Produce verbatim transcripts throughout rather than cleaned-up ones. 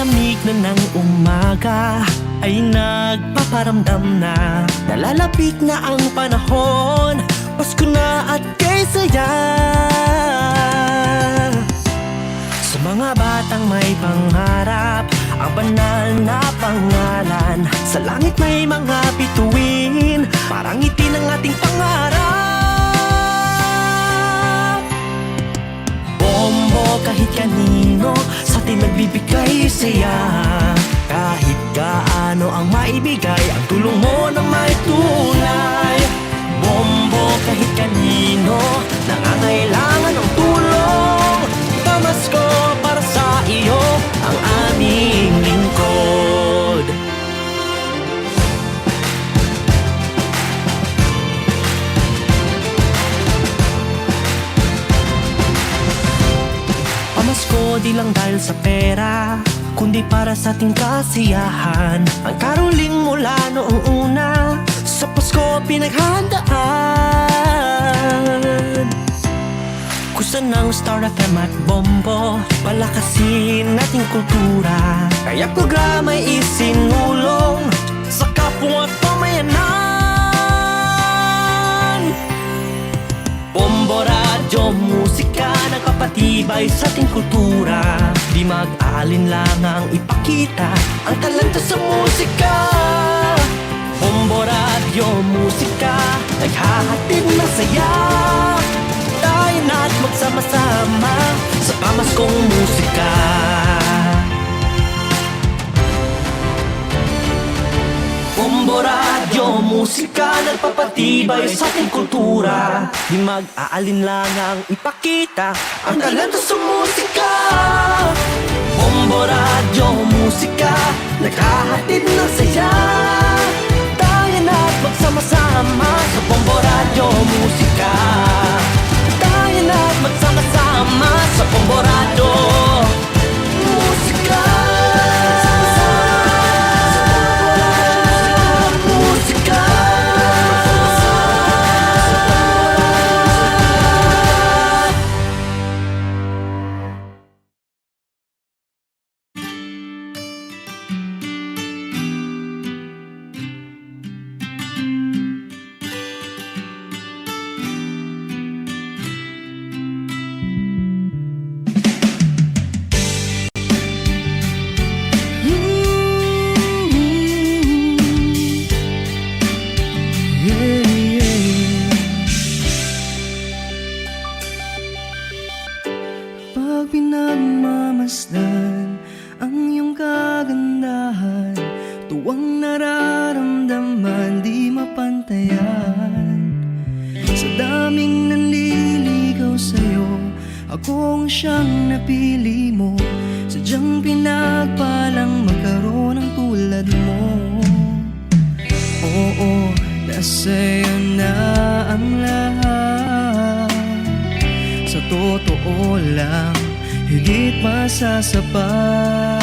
Lamig na ng umaga ay nagpaparamdam na nalalapit na ang panahon. Pasko na at kay saya. Sa mga batang may pangarap, ang banal na pangalan. Sa langit may mga bituin, parang ngiti ng ating pangarap. Bombo kahit kanino, sa atin nagbibigay saya. Kahit gaano ang maibigay, ang tulong mo na may tunay. Bombo kahit kanino, nangangailangan ng tulong. Pamasko para sa iyo, ang aming lingkod. Pamasko di lang dahil sa pera, kundi para sa ating kasiyahan. Ang caroling mula noong una, sa Pasko pinaghahandaan. Kusa ng Star F M at Bombo, palakasin nating kultura. Kaya programa'y isinulong sa kapwa at pamayanan. Bombo Radyo Musika, nagpapatibay sa ating kultura. Di mag-aalinlangang ipakita ang talento sa musika. Bombo Radyo Musika, naghahatid ng saya. Tayo na't magsama-sama sa pamaskong musika. Bombo Radyo Musika, nagpapatibay sa ating kultura. Di mag-aalinlangang ipakita ang talento sa musika. Bombo Radyo Musika, naghahatid ng saya. Tayo na't magsama-sama sa Bombo Radyo Musika. Tayo na't magsama-sama sa Bombo Radyo Musika. Musika. Yeah, yeah. Pag pinagmamasdan ang iyong kagandahan, tuwang nararamdaman di mapantayan. Sa daming nanliligaw sa'yo, ako ang siyang napili mo. Sadyang pinagpalang magkaroon ng tulad mo. Oo, nasa'yo na ang lahat. Sa totoo lang, higit pa sa sapat.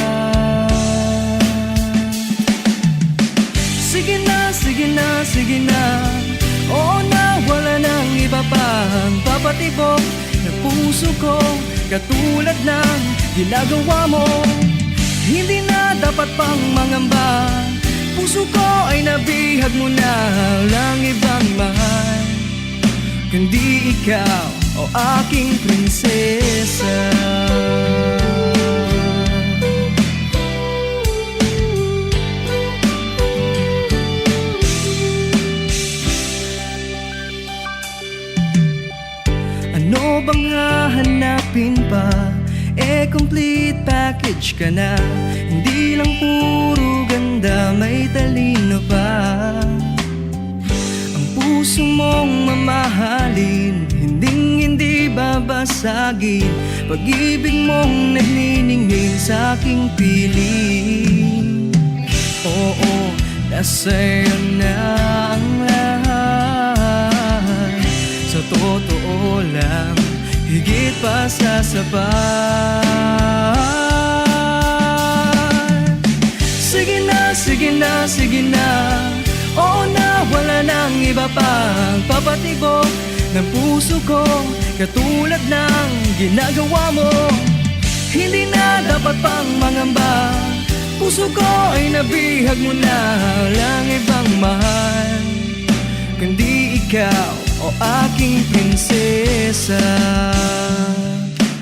Sige na, sige na, sige na. Oo na, wala nang iba pang papatibok ng puso ko, katulad ng ginagawa mo. Hindi na dapat pang mangamba. Puso ko ay nabihag mo na lang ibang mahal, kundi ikaw, o aking prinsesa. Ano bang hahanapin pa? Eh, complete package ka na. Hindi lang puro ganda, may talino pa. Ang puso mong mamahalin, hinding-hindi babasagin. Pag-ibig mong nagniningning sa aking piling. Oo, nasa'yo na ang lahat. Sa totoo lang, higit pa sa sapat. Sige na, sige na, sige na. Oo na, wala nang iba pang papatibok ng puso ko, katulad ng ginagawa mo. Hindi na dapat pang mangamba. Puso ko ay nabihag mo na, walang ibang mahal kundi ikaw, o aking prinsesa.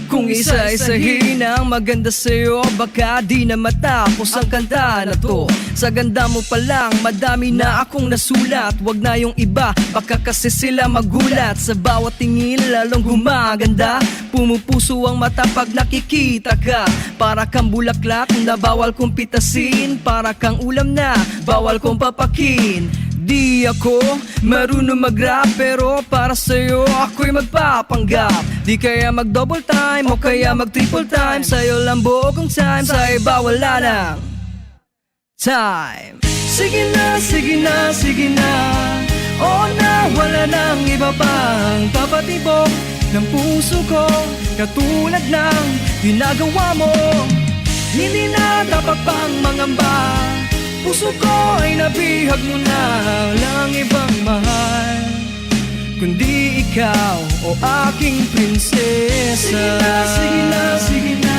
Kung isa-isahin ang maganda sa'yo, baka di na matapos ang kanta na to. Sa ganda mo pa lang, madami na akong nasulat. Wag na yung iba, baka kasi sila magulat. Sa bawat tingin, lalong gumaganda. Pumupuso ang mata pag nakikita ka. Para kang bulaklak na bawal kong pitasin. Para kang ulam na bawal kong papakin. Di ako marunong mag-rap, pero para sa'yo ako'y magpapanggap. Di kaya mag-double time o kaya mag-triple time. Sa'yo lang buo kong time, sa iba wala nang time. Sige na, sige na, sige na. Oo na, wala nang iba pang papatibok ng puso ko. Katulad ng ginagawa mo, hindi na dapat pang mangamba. Puso ko ay nabihag mo na, walang ibang mahal kundi ikaw, o aking prinsesa. Sige na, sige na, sige na.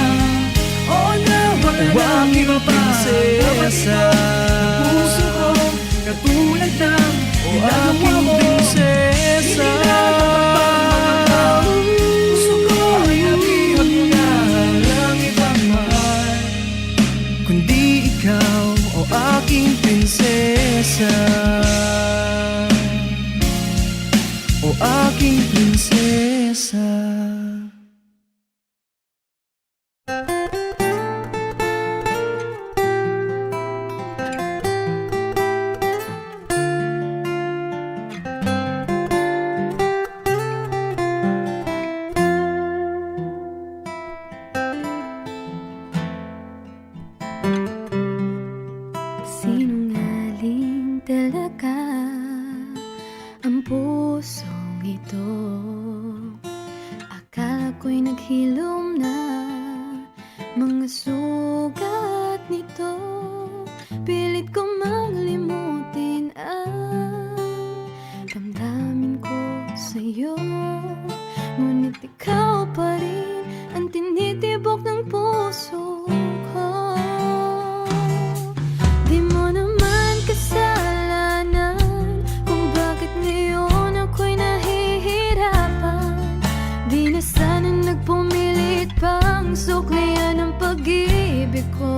Oo na, wala O na aking iba pa. Prinsesa. Ang puso ko, katulad ng O ginagawa aking mo. Prinsesa. Hindi na dapat pang mangamba. Puso ko ay nabihag mo na, walang ibang mahal kundi ikaw, o aking prinsesa. O aking prinsesa. Sinungaling talaga ang pusong ito. Akala ko'y naghilom na mga sugat nito. Pilit ko mang limutin ang damdamin ko sa'yo. Ngunit ikaw pa rin ang tinitibok ng puso ko. Di mo naman kasalanan kung bakit ngayon ako'y nahihirapan. Di na sana nagpumilit pang suklian ang pag-ibig ko.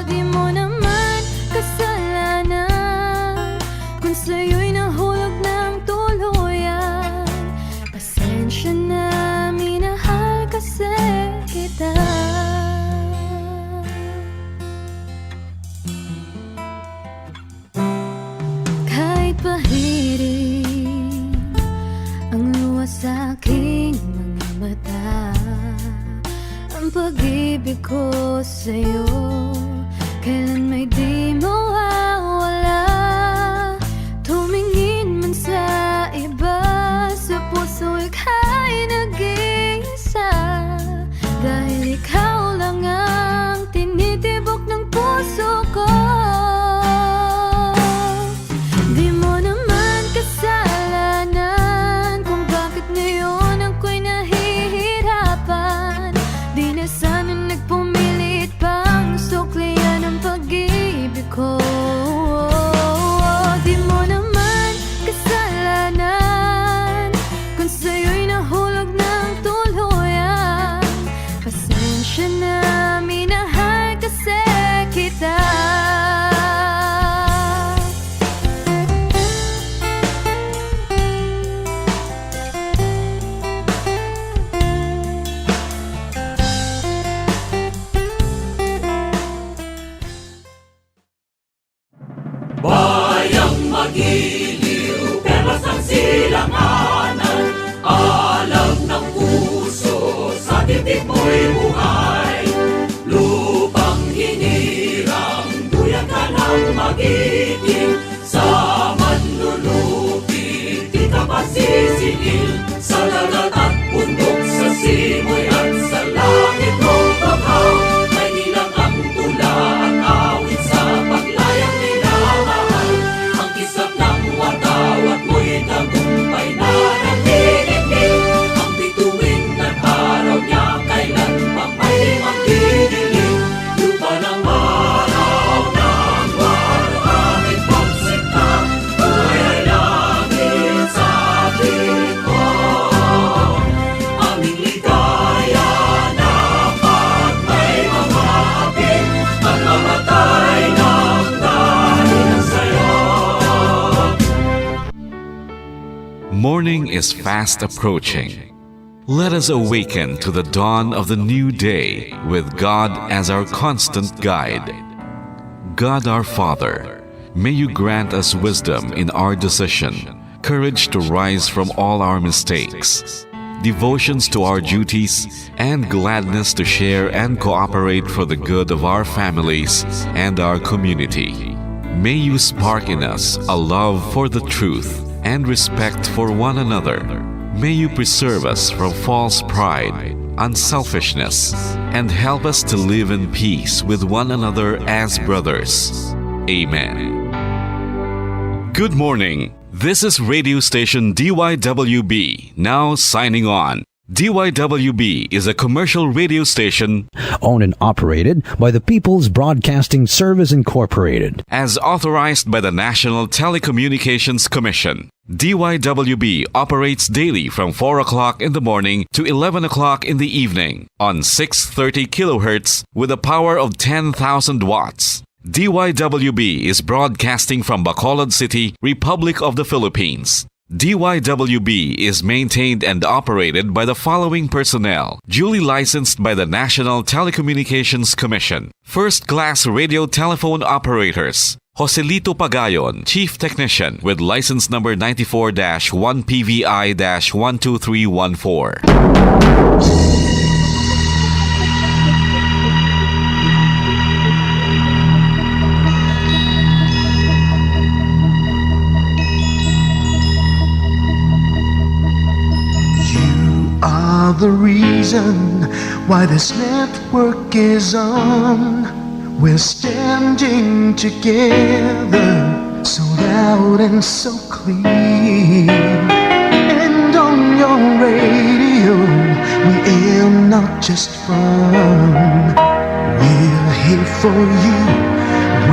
Di mo naman kasalanan kung sa'yo'y nahulog ng tuluyan. Pasensya na, minahal kasi kita. Kahit pahiring ang luha sa aking mga mata, ang pag-ibig ko sa'yo kailan may di mawawala. Tumingin man sa iba, sa puso ika'y nag-iisa. Dahil ikaw lang ang tinitibok ng puso ko. Di mo naman kasalanan kung bakit ngayon ako'y nahihirapan. Di na sana nagpumilit pang suklian ang pag-ibig ko. Di mo naman kasalanan kung sa'yo'y nahulog ng tuluyan. Pasensya na, minahal kasi kita. Bayang magiliw, perlas ang silanganan. Alam ng puso, sa dibdib mo'y buhay. Lupang hinirang, duyan ka ng magiting. Sa manlulupi, di ka pagsisiil. Sa dagat at bundok, sa simoy at sa langit mong banghaw, may ilang ang tula at awit sa paglayang minamahal. Ang kisap ng watawat mo'y tagumpay na nagdidikit. Ang bituin at araw niya kailan pa may magdidilim. Morning is fast approaching. Let us awaken to the dawn of the new day with God as our constant guide. God our Father, may you grant us wisdom in our decision, courage to rise from all our mistakes, devotions to our duties, and gladness to share and cooperate for the good of our families and our community. May you spark in us a love for the truth and respect for one another. May you preserve us from false pride, unselfishness, and help us to live in peace with one another as brothers. Amen. Good morning. This is radio station D Y W B, now signing on. D Y W B is a commercial radio station owned and operated by the People's Broadcasting Service Incorporated. As authorized by the National Telecommunications Commission. D Y W B operates daily from four o'clock in the morning to eleven o'clock in the evening on six thirty kilohertz with a power of ten thousand watts. D Y W B is broadcasting from Bacolod City, Republic of the Philippines. D Y W B is maintained and operated by the following personnel, duly licensed by the National Telecommunications Commission. First class radio telephone operators. Joselito Pagayon, Chief Technician, with license number ninety-four dash one P V I dash one two three one four. You are the reason why this network is on. We're standing together, so loud and so clear. And on your radio, we air not just fun. We're here for you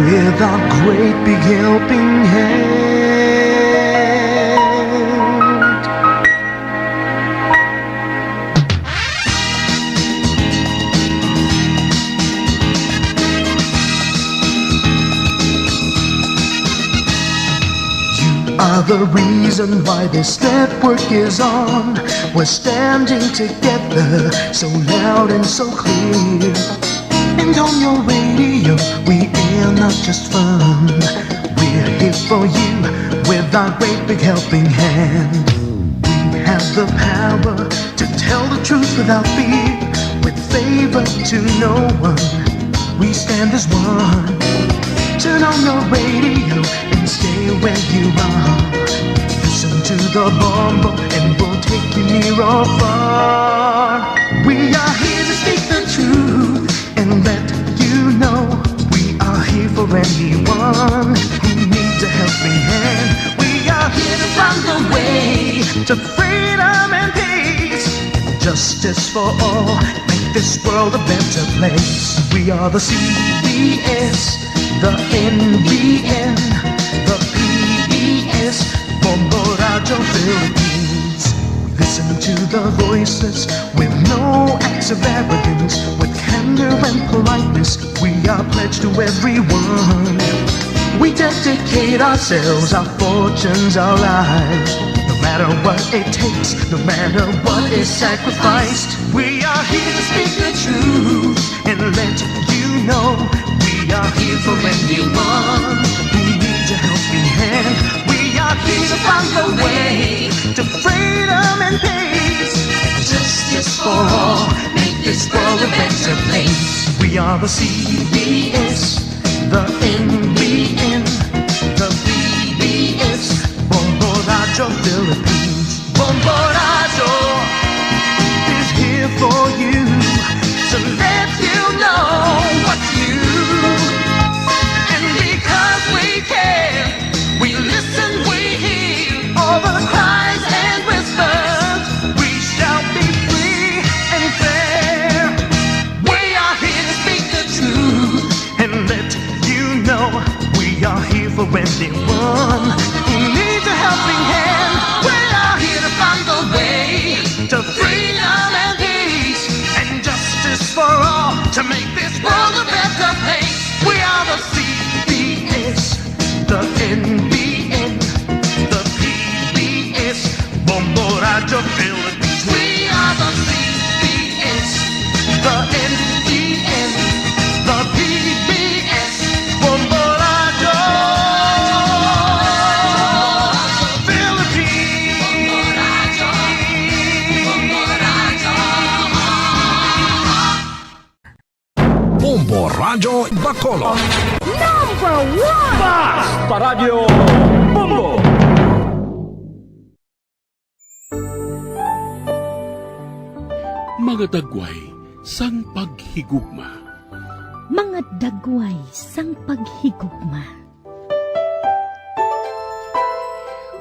with our great big helping hand. You are the reason why this network is on. We're standing together, so loud and so clear. And on your radio, we air not just fun. We're here for you with our great big helping hand. We have the power to tell the truth without fear, with favor to no one. We stand as one. Turn on your radio and stay where you are. Listen to the Bombo and we'll take you near or far. We are here to speak the truth and let you know we are here for anyone who needs a helping hand. We are here to find the way to freedom and peace. Justice for all, make this world a better place. We are the C B S, the N B N, the P B S, Bombo Radyo Philippines. We listen to the voices with no acts of arrogance, with candor and politeness. We are pledged to everyone. We dedicate ourselves, our fortunes, our lives. No matter what it takes, no matter what is sacrificed, we are here to speak the truth and let you know we are here for anyone who needs a helping hand. We are here to find the way to freedom and peace. Justice for all, make this world a better place. We are the C B S, the N B N, the P B S, Bombo Radyo Philippines. Bombo Radyo is here for you to let you know what's new. And because we care, we listen, we hear all the cries and whispers. We shall be free and fair. We are here to speak the truth and let you know we The Philippines. We are the C B S, the N T N, the P B S, Bombo Radyo Philippines. Bombo Radyo Bacolod. Number one! Bas! Paradyo Bombo! Mga dagway sang paghigugma. Mga dagway sang paghigugma.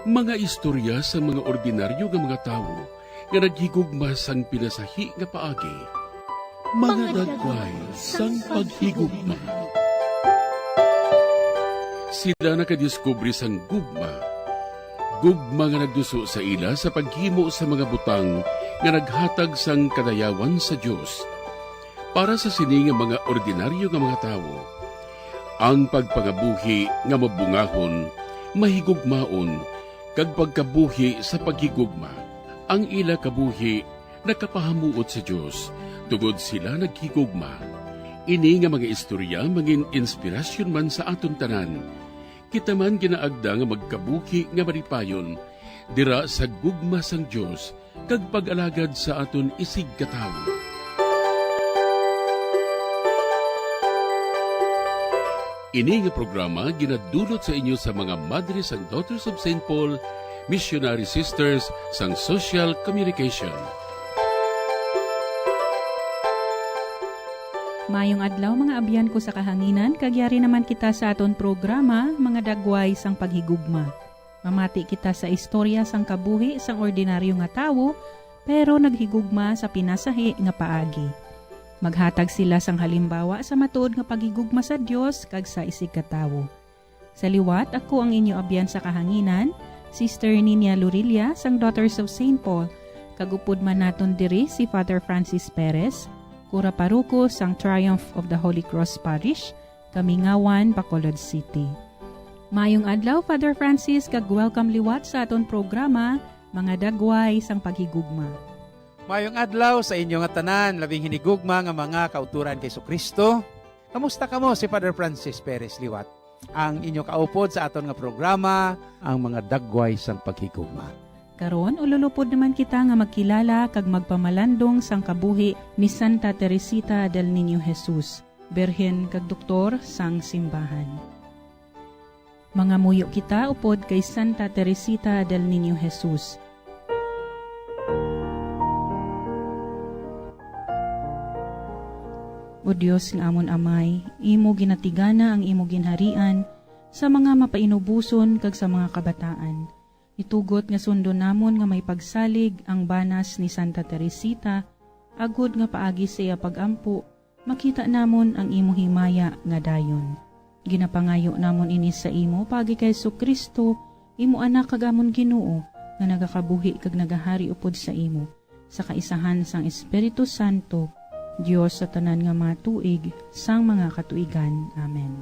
Mga istorya sa mga ordinaryo nga mga tawo nga naghigugma sang pinasahi nga paagi. Mga dagway sang paghigugma. Sila nakadiskubre sang gugma. Gugma nga nagduso sa ila sa paghimo sa mga butang nga naghatag sang kadayawan sa Dios. Para sa sini nga mga ordinaryo nga mga tawo, ang pagpangabuhi nga mabungahon, mahigugmaon, kag pagkabuhi sa paghigugma. Ang ila kabuhi nakapahamuot sa Dios, tungod sila naghigugma. Ini nga mga istorya mangin inspirasyon man sa aton tanan. Kita man ginaagda nga magkabuhi nga malipayon dira sa gugma sang Dios kag pag-alagad sa aton isigkatawo. Ini nga programa ginadulot sa inyo sa mga madre sang Daughters of Saint Paul, Missionary Sisters sang Social Communication. Mayong adlaw, mga abyan ko sa kahanginan, kag yari naman kita sa aton programa, Mga Dagway sang Paghigugma. Mamati kita sa istorya sang kabuhi sang ordinaryo nga tawo, pero naghigugma sa pinasahi nga paagi. Maghatag sila sang halimbawa sa matuod nga paghigugma sa Dios kag sa isigkatawo. Sa liwat, ako ang inyo abyan sa kahanginan, Sister Ninia Lorilla sang Daughters of Saint Paul, kag upod man naton diri si Father Francis Perez, Kura Paroko sang Triumph of the Holy Cross Parish, Kamingawan, Bacolod City. Mayong adlaw, Father Francis, kag welcome liwat sa aton programa, Mga Dagway sang Paghigugma. Mayong adlaw sa inyo nga tanan, labing hinigugma nga mga kauturan kay Jesu-Cristo. Kamusta kamo? Si Father Francis Perez liwat, ang inyo kaupod sa aton nga programa, ang Mga Dagway sang Paghigugma. Karon, ululupod naman kita nga magkilala kag magpamalandong sang kabuhi ni Santa Teresita del Niño Jesus, Birhen kag Doktor sang Simbahan. Mangamuyo kita upod kay Santa Teresita del Niño Jesus. O Dios nga amon Amay, imo ginatigana ang imo ginharian sa mga mapainuboson kag sa mga kabataan. Itugot nga sundon namon nga may pagsalig ang banas ni Santa Teresita, agod nga paagi sa iya pag-ampo, makita namon ang imo himaya nga dayon. Ginapangayo namon ini sa imo paagi kay Jesu-Cristo, imo Anak kag amon Ginoo, nga nagakabuhi kag nagahari upod sa imo, sa kaisahan sang Espiritu Santo, Dios sa tanan nga mga tuig sang mga katuigan. Amen.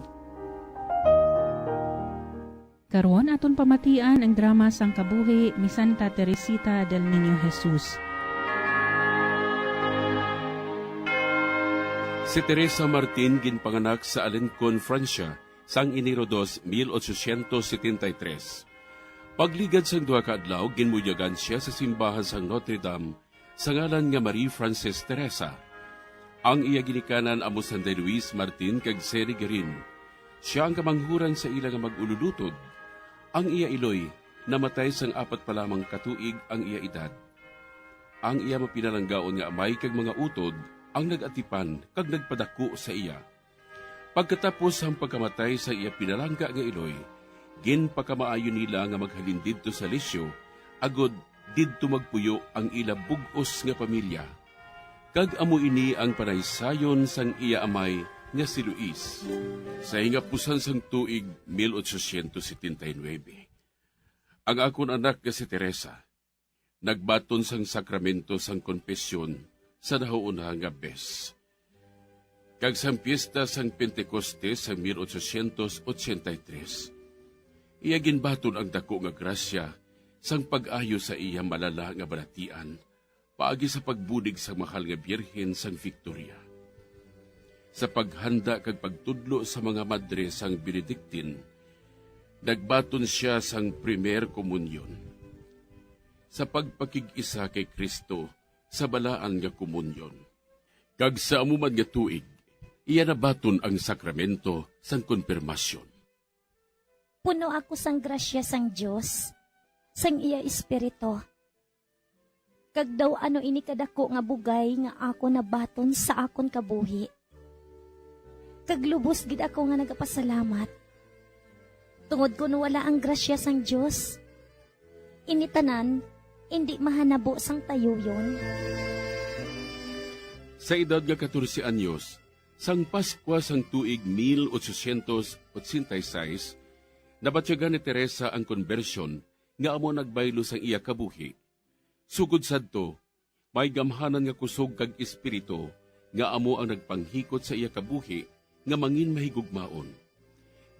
Karon, aton pamatian ang drama sang kabuhi ni Santa Teresita del Niño Jesus. Si Teresa Martin ginpanganak sa Alencon, Francia, sang Enero dos, mil ochocientos setenta y tres. Pagligad sang duha ka adlaw, ginbuyagan sia sa simbahan sang Notre Dame sa ngalan nga Marie Frances Teresa. Ang iya ginikanan amo sanday Luis Martin kag Seri Garin. Sia ang kamanghuran sa ila nga mag-ululutod. Ang iya iloy namatay sang apat pa lamang ka tuig ang iya edad. Ang iya mapinalanggaon nga amay kag mga utod ang nag-atipan kag nagpadako sa iya. Pagkatapos sang pagkamatay sa iya pinalangga nga iloy, ginpakamaayo nila nga maghalin didto sa Lisyo, agod didto magpuyo ang ila bug-os nga pamilya. Kag amo ini ang panaysayon sang iya amay nga si Luis. Sa hingapusan sang tuig mil ochocientos setenta y nuebe, ang akon anak nga si Teresa nagbaton sang sakramento sang konfesyon sa nahauna nga bes. Kag sang piyesta sang Pentecostes sang mil ochocientos ochenta y tres, iya ginbaton ang dako nga grasya sang pag-ayo sa iya malala nga balatian paagi sa pagbulig sang mahal nga Birhen sang Victoria. Sa paghanda kag pagtudlo sa mga madre sang Benedictine, nagbaton sia sang Primer Komunyon. Sa pagpakig-isa kay Cristo sa balaan nga komunyon, kag sa amo man nga tuig, iya nabaton ang sakramento sang konpirmasyon. Puno ako sang grasya sang Dios, sang iya Espiritu. Kag daw ano ini kadako nga bugay nga ako nabaton sa akon kabuhi. Kag lubos gid ako nga nagapasalamat. Tungod kun wala ang grasya sang Dios, ini tanan indi mahanabo sang tayuyon. Sa edad nga katorse anyos, sang Paskwa sang tuig mil ochocientos ochenta y seis, nabatyagan ni Teresa ang konbersyon nga amo nagbaylo sang iya kabuhi. Sugod sadto, may gamhanan nga kusog kag espiritu nga amo ang nagpanghikot sa iya kabuhi nga manginmahigugmaon.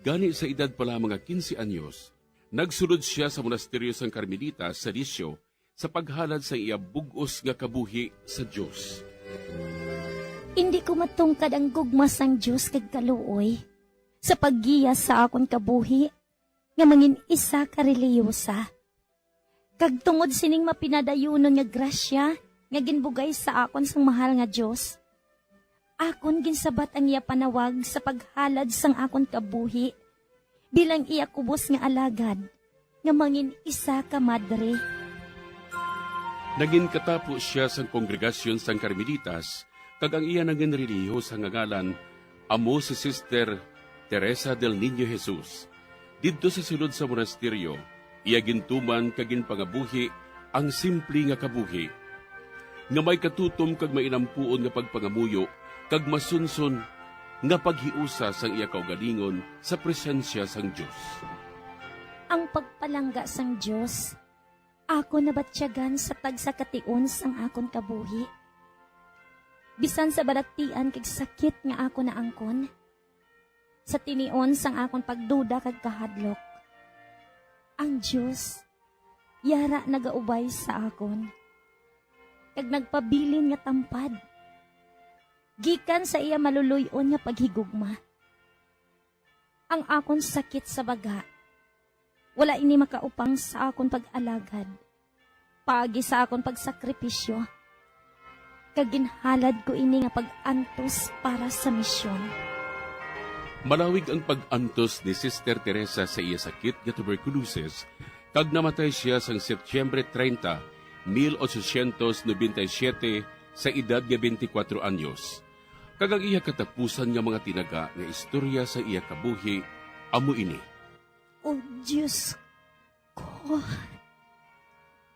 Gani, sa edad pa lamang nga quince anyos, nagsulod sia sa monasteryo sang Carmelita sa Lisio sa paghalad sa iya bug-os nga kabuhi sa Dios. Indi ko matungkad ang gugma sang Dios kag kaluoy sa paggiya sa akon kabuhi nga mangin isa ka relihiyosa. Kag tungod sining mapinadayunon nga grasya nga ginbugay sa akon sang mahal nga Dios, akon ginsabat ang iya panawag sa paghalad sang akon kabuhi bilang iya kubos nga alagad nga mangin isa ka madre. Nangin katapo sia sang kongregasyon sang Carmelitas, kag ang iya nangin relihiyosa nga ngalan amo si Sister Teresa del Niño Jesus. Didto sa sulod sa monasteryo, iya gintuman kag ginpangabuhi ang simple nga kabuhi, nga may katutom kag mainampuon nga pagpangamuyo kag masunson nga paghiusa sang iya kaugalingon sa presensya sang Dios. Ang pagpalangga sang Dios, akon nabatyagan sa tagsa ka tion sang akon kabuhi. Bisan sa balatian kag sakit nga akon naangkon, sa tinion sang akon pagduda kag kahadlok, ang Dios yara nagaubay sa akon, kag nagpabilin nga tampad gikan sa iya maluloy-on nga paghigugma. Ang akon sakit sa baga, wala ini makaupang sa akon pag-alagad paagi sa akon pagsakripisyo, kag ginhalad ko ini nga pag-antos para sa misyon. Malawig ang pag-antos ni Sister Teresa sa iya sakit nga tuberculosis, kag namatay sia sang Setyembre treinta, mil ochocientos noventa y siete, sa edad nga twenty-four anyos. Kag ang iya katapusan nga mga tinaga nga istorya sa iya kabuhi amo ini. O Dios ko,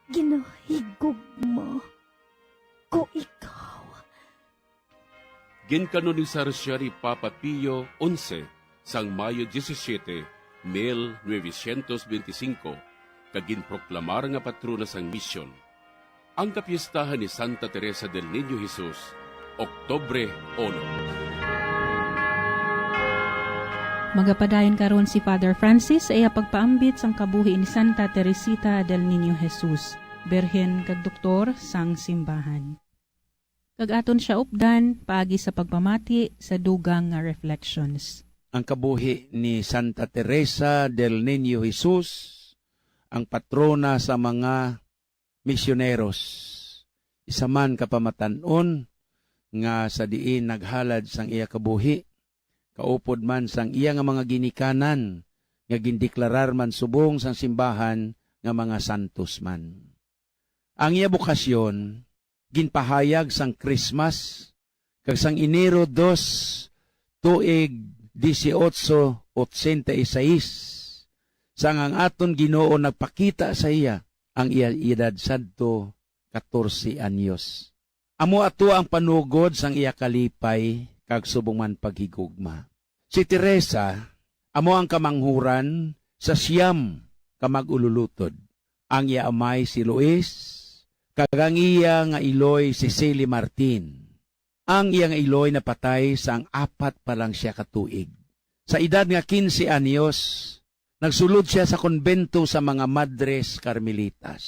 ginahigugma ko ikaw. Ginkanonisar sia ni Papa Pio onse sang Mayo disisiete, mil novecientos benti singko, kag ginproklamar nga patrona sang misyon. Ang kapiestahan ni Santa Teresa del Niño Jesus, Oktubre uno. Magapadayon karon si Father Francis sa iya pagpaambit sang kabuhi ni Santa Teresita del Niño Jesus, Birhen kag Doktor sang Simbahan. Kag aton sia updan paagi sa pagpamati sa dugang nga reflections. Ang kabuhi ni Santa Teresa del Niño Jesus, ang patrona sa mga misyoneros. Isa man ka pamatan-on nga sa diin naghalad sang iya kabuhi, kaupod man sang iya nga mga ginikanan nga gindeklarar man subong sang simbahan nga mga santos man. Ang iya bokasyon ginpahayag sang Christmas kag sang Enero dos, tuig dieciocho ochenta y seis, sang ang aton Ginoo nagpakita sa iya ang iya edad sadto katorse anyos. Amo ato ang panugod sang iya kalipay kag subong man paghigugma. Si Teresa amo ang kamanghuran sa siyam ka mag-ululutod. Ang iya amay si Luis, kag ang iya nga iloy si Sili Martin. Ang iya nga iloy napatay sang apat pa lang sia ka tuig. Sa edad nga quince anyos, Nagsulod siya sa kumbento sa mga Madres Carmelitas.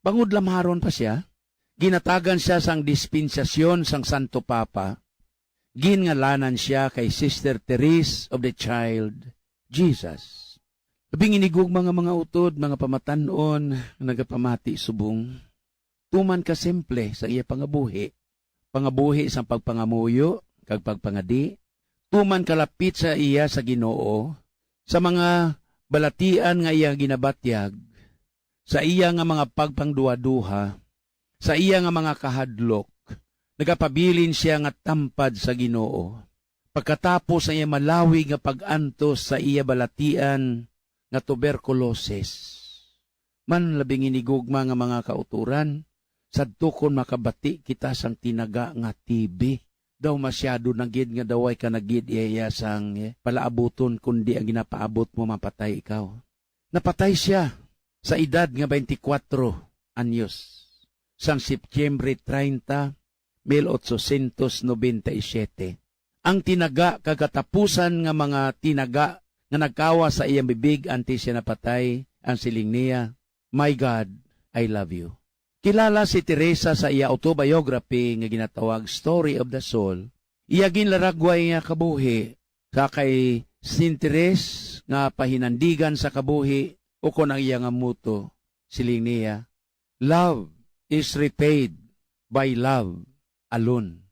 Bangod lamharon pa sia, ginatagan sia sang dispensasyon sang Santo Papa. Ginngalanan sia kay Sister Therese of the Child Jesus. Labing hinigugma nga mga utod, mga pamatan-on nga nagapamati subong, tuman ka simple sa iya pangabuhi, pangabuhi sang pagpangamuyo kag pagpangadi, tuman kalapit sa iya sa Ginoo, sa mga balatian nga iya ginabatyag, sa iya nga mga pagpangduhaduha, sa iya nga mga kahadlok, nagapabilin sia nga tampad sa Ginoo. Pagkatapos sa iya malawig nga pag-antos sa iya balatian nga tuberkulosis, man labing hinigugma nga mga kauturan, sadto kon makabati kita sang tinaga nga T B. Daw masyado na gid nga daw ay ka na gid iya sang, eh, palaabuton, kundi ang ginapaabot mo mapatay ikaw. Napatay sia sa edad nga twenty-four anyos sang Setyembre treinta, mil ochocientos noventa y siete. Ang tinaga kag katapusan nga mga tinaga nga nagkawa sa iyang bibig antes siya napatay, ang siling niya, "My God, I love you." Kilala si Teresa sa iya autobiography nga ginatawag Story of the Soul. Iya ginlaragway nga kabuhi sa kay Saint Therese nga pahinandigan sa kabuhi, ukon ang iya nga motto, siling niya, "Love is repaid by love alone."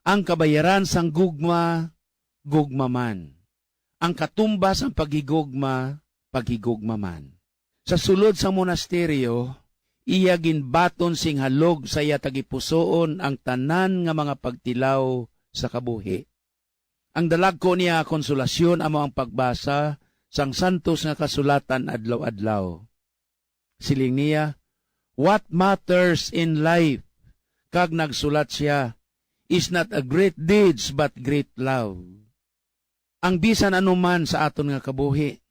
Ang kabayaran sang gugma, gugma man. Ang katumbas sang paghigugma, paghigugma man. Sa sulod sang monasteryo, iya ginbaton sing halog sa iya tagipusoon ang tanan nga mga pagtilaw sa kabuhi. Ang dalagko niya nga konsolasyon amo ang pagbasa sang santos nga kasulatan adlaw-adlaw. Siling niya, "What matters in life," kag nagsulat siya, "is not a great deeds but great love." Ang bisan ano man sa aton nga kabuhi,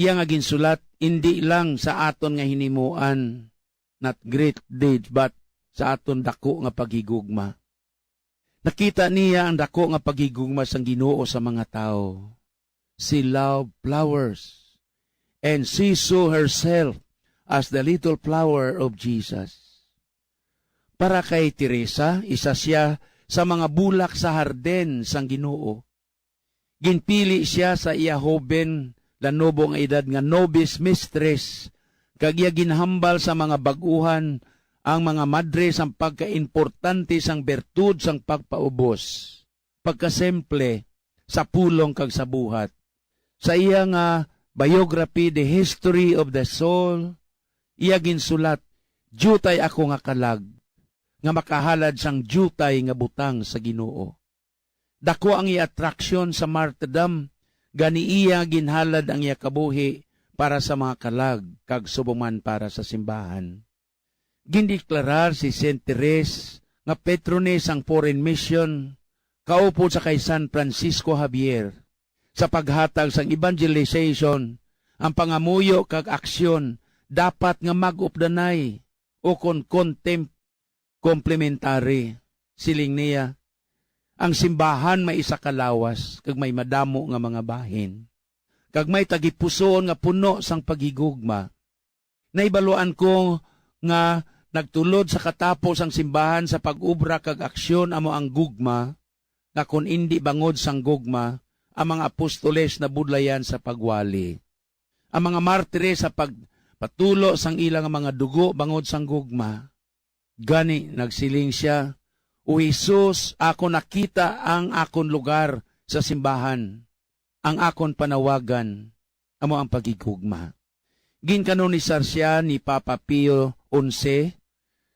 iya nga ginsulat, indi lang sa aton nga hinimuan, not great deeds, but sa aton dako nga paghigugma. Nakita niya ang dako nga paghigugma sang Ginoo sa mga tawo. She loved flowers, and she saw herself as the little flower of Jesus. Para kay Teresa, isa sia sa mga bulak sa hardin sang Ginoo. Ginpili sia sa iya hoben, lanubo nga edad nga nobis mistress, kag iya ginhambal sa mga bag-uhan ang mga madre sang pagkaimportante sang bertud sang pagpaubos, pagkasimple sa pulong kag sa buhat. Sa iya nga biography, The History of the Soul, iya ginsulat, "Diutay ako nga kalag, nga makahalad sang diutay nga butang sa Ginoo." Daku ang iya atraksyon sa martyrdom, gani iya ginhalad ang iya kabuhi para sa mga kalag kag subong man para sa simbahan. Gindeklarar si Saint Therese nga patrone sang foreign mission kaupod sa kay San Francisco Javier. Sa paghatag sang evangelization, ang pangamuyo kag aksyon dapat nga mag-updanay ukon kontem-, komplementary. Siling niya, "Ang simbahan may isa ka lawas kag may madamo nga mga bahin, kag may tagipusoon nga puno sang paghigugma. Nahibaluan ko nga nagtulod sa katapos ang simbahan sa pag-obra kag aksyon amo ang gugma, nga kon indi bangod sang gugma, ang mga apostoles nabudlayan sa pagwali. Ang mga martires sa pagpatulo sang ila nga mga dugo bangod sang gugma." Gani nagsiling sia, "O Jesus, ako nakita ang akon lugar sa simbahan, ang akon panawagan amo ang paghigugma." Ginkanonisar sia ni Papa Pio onse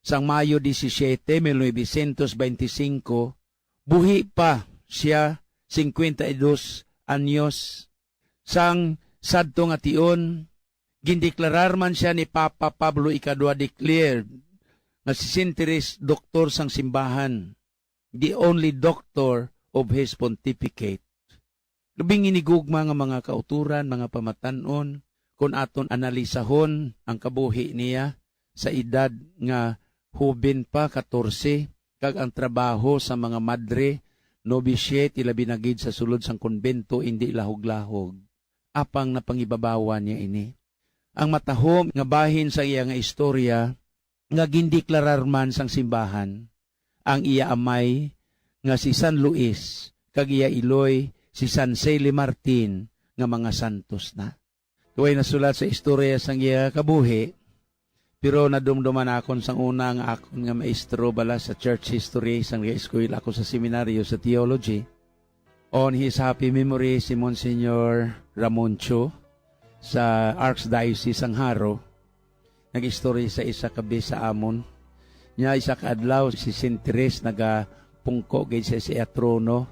sang Mayo disisiete, mil novecientos beintisinko. Buhi pa sia, cincuenta y dos anyos. Sang sadto nga tion, gindeklarar man sia ni Papa Pablo Ikadua declared nga si Saint Therese doktor sang simbahan, the only doctor of his pontificate. Labing hinigugma nga mga kauturan, mga pamatan-on, kon aton analisahon ang kabuhi niya sa edad nga hoben pa, katorse, kag ang trabaho sa mga madre, noviciate, ilabi na gid sa sulod sang kumbento, indi lahog-lahog. apang napangibabawan niya ini. Ang matahom nga bahin sa iya nga istorya nga gindeklarar man sang simbahan, ang iya amay nga si San Luis kag iya iloy si San Cele Martin nga mga santos na. Way nasulat sa istorya sang iya kabuhi, pero nadumduman akon sang una nga akon nga maestro bala sa church history sang eskwela ako sa seminaryo sa theology. On his happy memory, si Monsignor Ramoncho sa Archdiocese sang Jaro, nag-istorya sa isa ka bis sa amon. Nya, isa ka adlaw, si Saint Therese nagapungko gid sa iya trono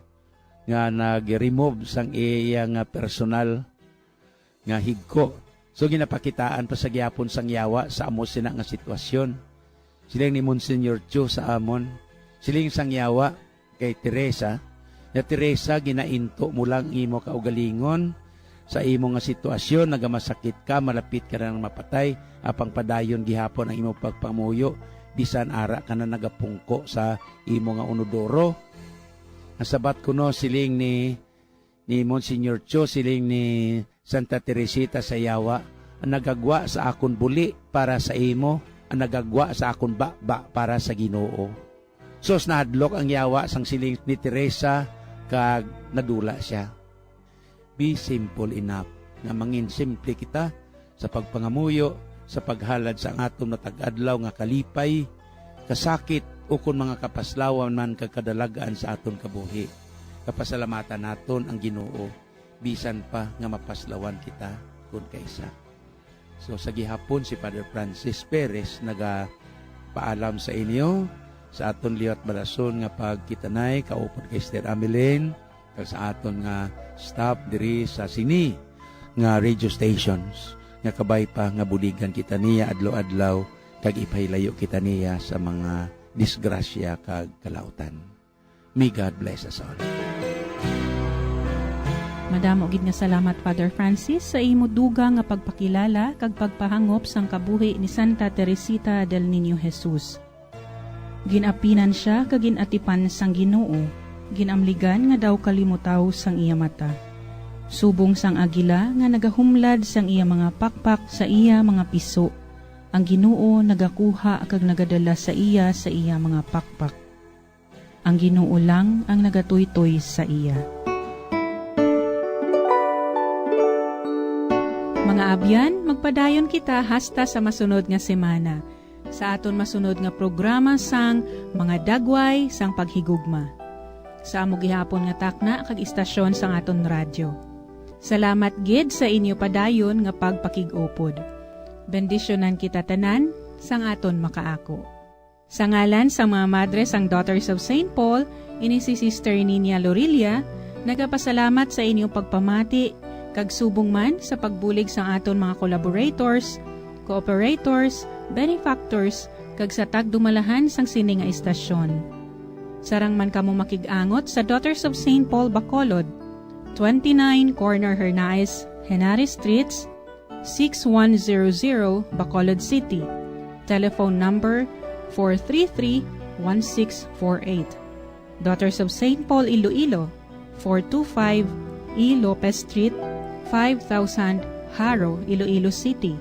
nga nag-remove sang iya nga personal nga higko. So, ginapakitaan pa sa gihapon sang yawa sa amo sina nga sitwasyon. Siling ni Monsignor Cho sa amon, siling sang yawa kay Teresa, "Ya Teresa, ginainto mo lang imo kaugalingon. Sa imo nga sitwasyon, nagamasakit ka, malapit ka na nga mapatay, apang padayon gihapon ang imo pagpamuyo, bisan ara ka na nagapungko sa imo nga unodoro." Nasabat kuno, siling ni ni Monsignor Cho, siling ni Santa Teresita sa yawa, "Ang nagagwa sa akon buli para sa imo, ang nagagwa sa akon baba para sa Ginoo." Sus, nahadlok ang yawa sang siling ni Teresa, kag nadula sia. Be simple enough nga mangin simple kita sa pagpangamuyo, sa paghalad sa aton matag-adlaw nga kalipay, kasakit, ukon mga kapaslawan man kag kadalag-an sa aton kabuhi. Kapasalamatan naton ang Ginoo, bisan pa nga mapaslawan kita kun kaisa. So, sa gihapon, si Father Francis Perez nagapaalam sa inyo sa aton liwat balason nga pagkitanay kaupod kay Sister Ameline, kag sa aton nga staff diri sa sini nga radio stations, nga kabay pa nga buligan kita niya adlaw-adlaw kag ipahilayo kita niya sa mga disgrasya kag kalautan. May God bless us all. Madamo gid nga salamat, Father Francis, sa imo dugang nga pagpakilala kag pagpahangop sang kabuhi ni Santa Teresita del Niño Jesus. Gin-apinan sia kag gin-atipan sang Ginoo, gin-amligan nga daw kalimutaw sang iya mata. Subong sang agila nga nagahumlad sang iya mga pakpak sa iya mga piso, ang Ginoo nagakuha kag nagadala sa iya sa iya mga pakpak. Ang Ginoo lang ang nagatuytoy sa iya. Mga abyan, magpadayon kita hasta sa masunod nga semana, sa aton masunod nga programa sang Mga Dagway sang Paghigugma, sa amo gihapon nga takna kag istasyon sang aton radyo. Salamat gid sa inyo padayon nga pagpakig-upod. Bendisyonan kita tanan sang aton makaako. Sa ngalan sang mga madre sang Daughters of Saint Paul, ini si Sister Nina Lorilla, nagapasalamat sa inyong pagpamati, kag subong man sa pagbulig sang aton mga collaborators, cooperators, benefactors, kag sa tagdumalahan sang sini nga istasyon. Sarang man kamo makig-angot sa Daughters of Saint Paul Bacolod, twenty-nine Corner Hernaez, Henares Streets, six one zero zero, Bacolod City. Telephone number four three three, one six four eight. Daughters of Saint Paul Iloilo, four two five E Lopez Street, five thousand, Jaro, Iloilo City.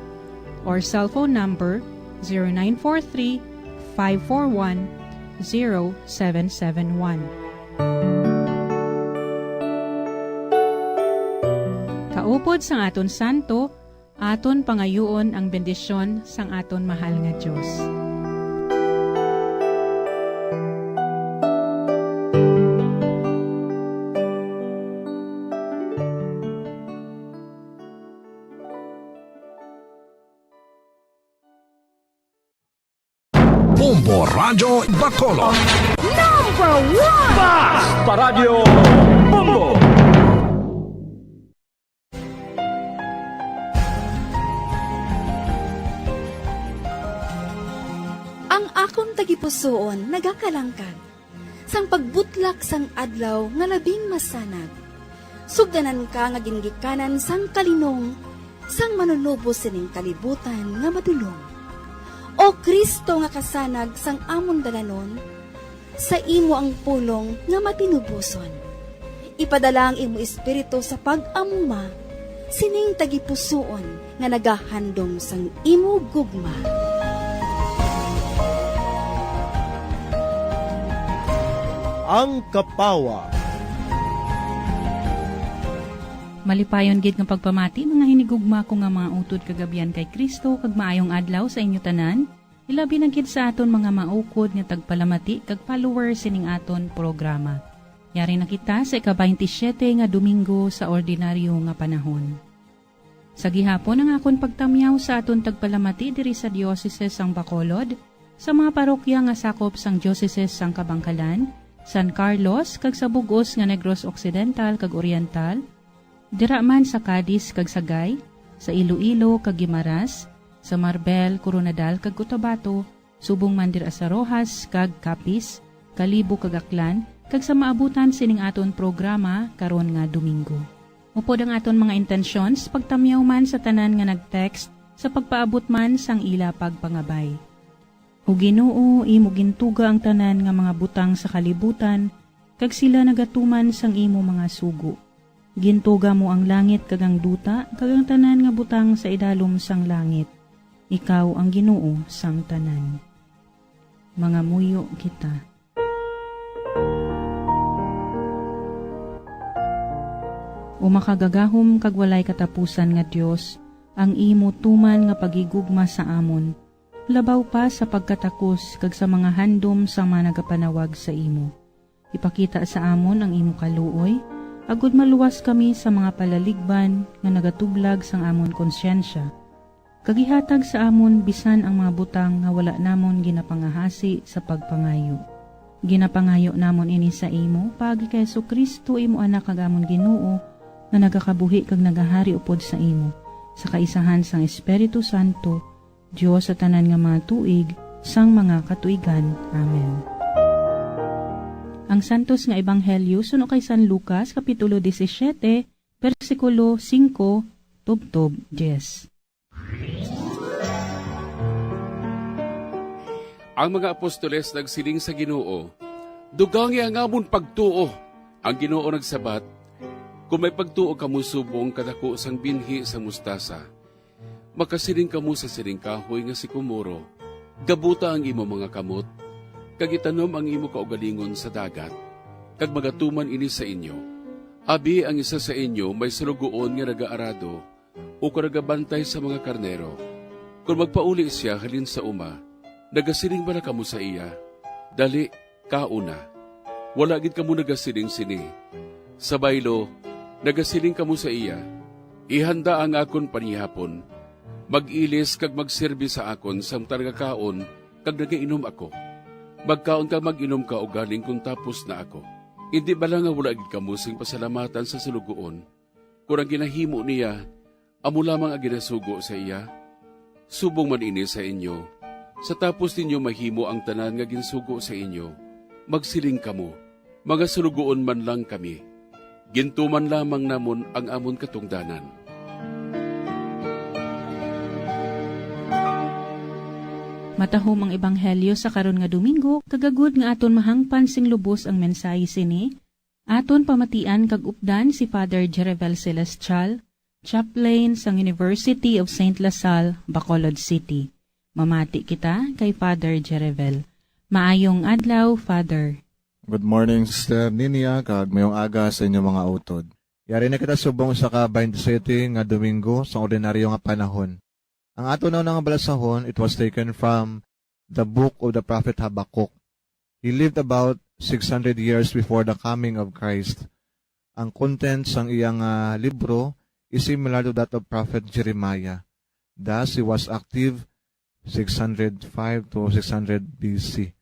Or cellphone number zero nine four three, five four one, zero seven seven one. Kaupod sang aton santo, aton pangayuon ang bendisyon sang aton mahal nga Dios. Bombo Radyo Bacolod. Number one! Basta Radyo Bombo! Ang akon tagipusoon nagakalangkag sang pagbutlak sang adlaw nga labing masanag. Sugdanan ka nga gingikanan sang kalinong sang Manunubos sining kalibutan nga madulom. O Cristo nga kasanag sang amon dalanon, sa imo ang pulong nga matinuboson. Ipadala ang imo Espiritu sa pag-amuma Sining tagipusoon nga nagahandom sang imo gugma. Ang Kapawa. Malipayon gid nga pagpamati, mga hinigugma ko nga mga utod kag abyan kay Cristo, kag maayong adlaw sa inyo tanan. Ilabi na gid sa aton mga maukod nga tagpalamati kag follower sining aton programa. Yari na kita sa ika-twenty-siyete nga Domingo sa ordinaryo nga panahon. Sa gihapon, ang akon pagtamyaw sa aton tagpalamati diri sa Diocese sang Bacolod, sa mga parokya nga sakop sang Diocese sang Kabankalan, San Carlos, kag sa bug-os nga Negros Occidental kag Oriental, dira man sa Cadiz kag Sagay, sa Iloilo kag Guimaras, sa Marbel, Koronadal kag Cotabato, subong man dira sa Roxas kag Capiz, Kalibo kag Aklan, kag sa maabutan sining aton programa karon nga Domingo. Upod ang aton mga intensyon sa pagtamyaw man sa tanan nga nag-text sa pagpaabot man sang ila pagpangabay. O Ginoo, imo gintuga ang tanan nga mga butang sa kalibutan, kag sila nagatuman sang imo mga sugo. Gintuga mo ang langit kag ang duta, kag ang tanan nga butang sa idalom sang langit. Ikaw ang Ginoo sang tanan. Mangamuyo kita. O makagagahom kag walay katapusan nga Dios, ang imo tuman nga paghigugma sa amon, labaw pa sa pagkatakos kag sa mga handom sang mga nagapanawag sa imo. Ipakita sa amon ang imo kaluoy, agod maluwas kami sa mga palaligban nga nagatublag sang amon konsyensya, kag ihatag sa amon bisan ang mga butang nga wala namon ginapangahasi sa pagpangayo. Ginapangayo namon ini sa imo paagi kay Jesu-Cristo, imo Anak kag amon Ginoo, nga nagakabuhi kag nagahari upod sa imo, sa kaisahan sang Espiritu Santo, Dios sa tanan nga mga tuig sang mga katuigan. Amen. Ang Santos nga Ebanghelyo suno kay San Lucas, Kapitulo disisiete, bersikulo singko tubtob diyes. Ang mga apostoles nagsiling sa Ginoo, "Dugangi ang amon pagtuo." Ang Ginoo nagsabat, "Kon may pagtuo kamo subong kadako sang binhi sang mustasa, makasiling kamo sa sining kahoy nga sikomoro, 'Gabuta ang imo mga kamot, kag itanom ang imo kaugalingon sa dagat, kag magatuman ini sa inyo.' Abi ang isa sa inyo may sulugoon nga nagaarado ukon nagabantay sa mga karnero. Kon magpauli sia halin sa uma, nagasiling bala kamo sa iya, 'Dali, kaon na'? Wala gid kamo nagasiling sini. Sa baylo, nagasiling kamo sa iya, 'Ihanda ang akon panihapon, mag-ilis kag magsirbi sa akon samtang nagakaon kag nagainom ako. Magkaon kag mag-inom ka ugaling kon tapos na ako.' Indi bala nga wala gid kamo sing pasalamatan sa sulugoon, kon ang ginahimo niya amo lamang ang ginasugo sa iya? Subong man ini sa inyo, sa tapos ninyo mahimo ang tanan nga ginsugo sa inyo, magsiling kamo, 'Mga sulugoon man lang kami, gintuman lamang namon ang amon katungdanan.'" Matahom ang ebanghelyo sa karon nga Domingo, kag agud nga aton mahangpan sing lubos ang mensahe sini, aton pamatian kag updan si Father Jerevel Celestial, chaplain sang University of Saint La Salle, Bacolod City. Mamati kita kay Father Jerevel. Maayong adlaw, Father. Good morning, Sister Ninia, kag mayong aga sa inyo mga utod. Yari na kita subong sa ka twenty-seven nga Domingo sa ordinaryo nga panahon. Ang aton na nga balasahon, it was taken from the book of the prophet Habakkuk. He lived about six hundred years before the coming of Christ. Ang content sang iyang, ah, libro is similar to that of Prophet Jeremiah. Thus, he was active six hundred five to six hundred B C.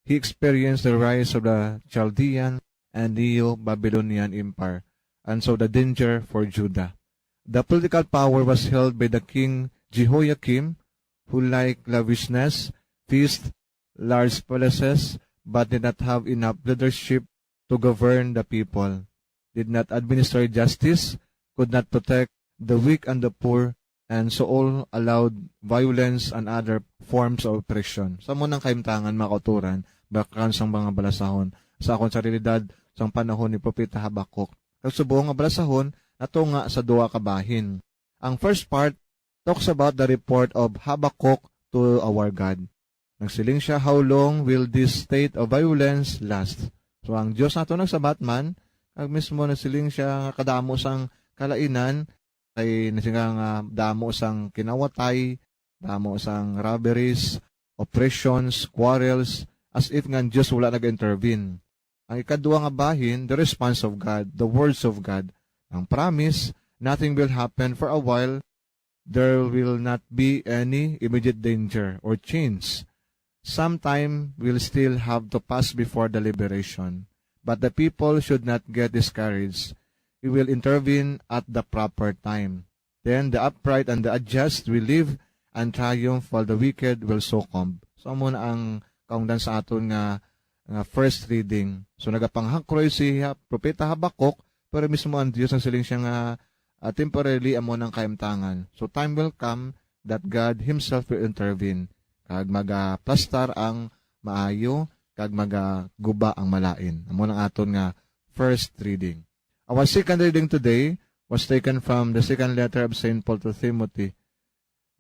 He experienced the rise of the Chaldean and Neo-Babylonian Empire, and saw the danger for Judah. The political power was held by the king Jehoiakim, who liked lavishness, feast, large palaces, but did not have enough leadership to govern the people, did not administer justice, could not protect the weak and the poor, and so all allowed violence and other forms of oppression. Sa mo nang kahimtangan, mga kauturan, bakran sang mga balasahon, sa akon sa realidad sang panahon ni Propeta Habakkuk. Kag subong nga balasahon, natunga sa duha ka bahin. Ang first part talks about the report of Habakkuk to our God. Nagsiling siya, "How long will this state of violence last?" So, ang Dios nato nagsabat man, kag mismo nagsiling siya nga kadamo sang kalainan, kay nasiling nga damo sang kinawatay, damo sang robberies, oppressions, quarrels, as if nga ang Dios wala nag-intervene. Ang ikaduha nga bahin, the response of God, the words of God. Ang promise, nothing will happen for a while. There will not be any immediate danger or change. Some time will still have to pass before the liberation, but the people should not get discouraged. He will intervene at the proper time. Then the upright and the adjust will live, and triumph, while the wicked will succumb. So, amo na ang kaungdan sa aton nga, nga first reading. So, nagapanghankroy si Ha-, Propeta Habakkuk, pero mismo ang Dios nagsiling siya nga, ah, temporarily amo nang kahimtangan. So, time will come that God Himself will intervene, kag magaplastar ang maayo, kag magaguba ang malain. Amo nang aton nga first reading. Our second reading today was taken from the second letter of Saint Paul to Timothy.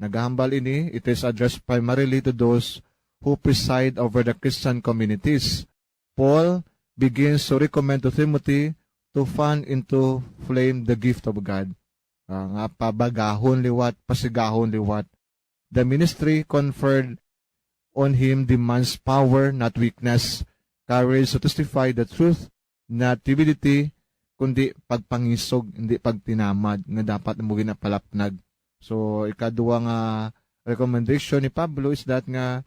Nagahambal ini, it is addressed primarily to those who preside over the Christian communities. Paul begins to recommend to Timothy to fan into flame the gift of God. Ah, nga pabagahon liwat, pasigahon liwat. The ministry conferred on him demands power, not weakness, courage to testify the truth, not timidity, kundi pagpangisog, hindi pagtinamad, nga dapat mo ginapalapnag. So, ikaduha nga recommendation ni Pablo is that nga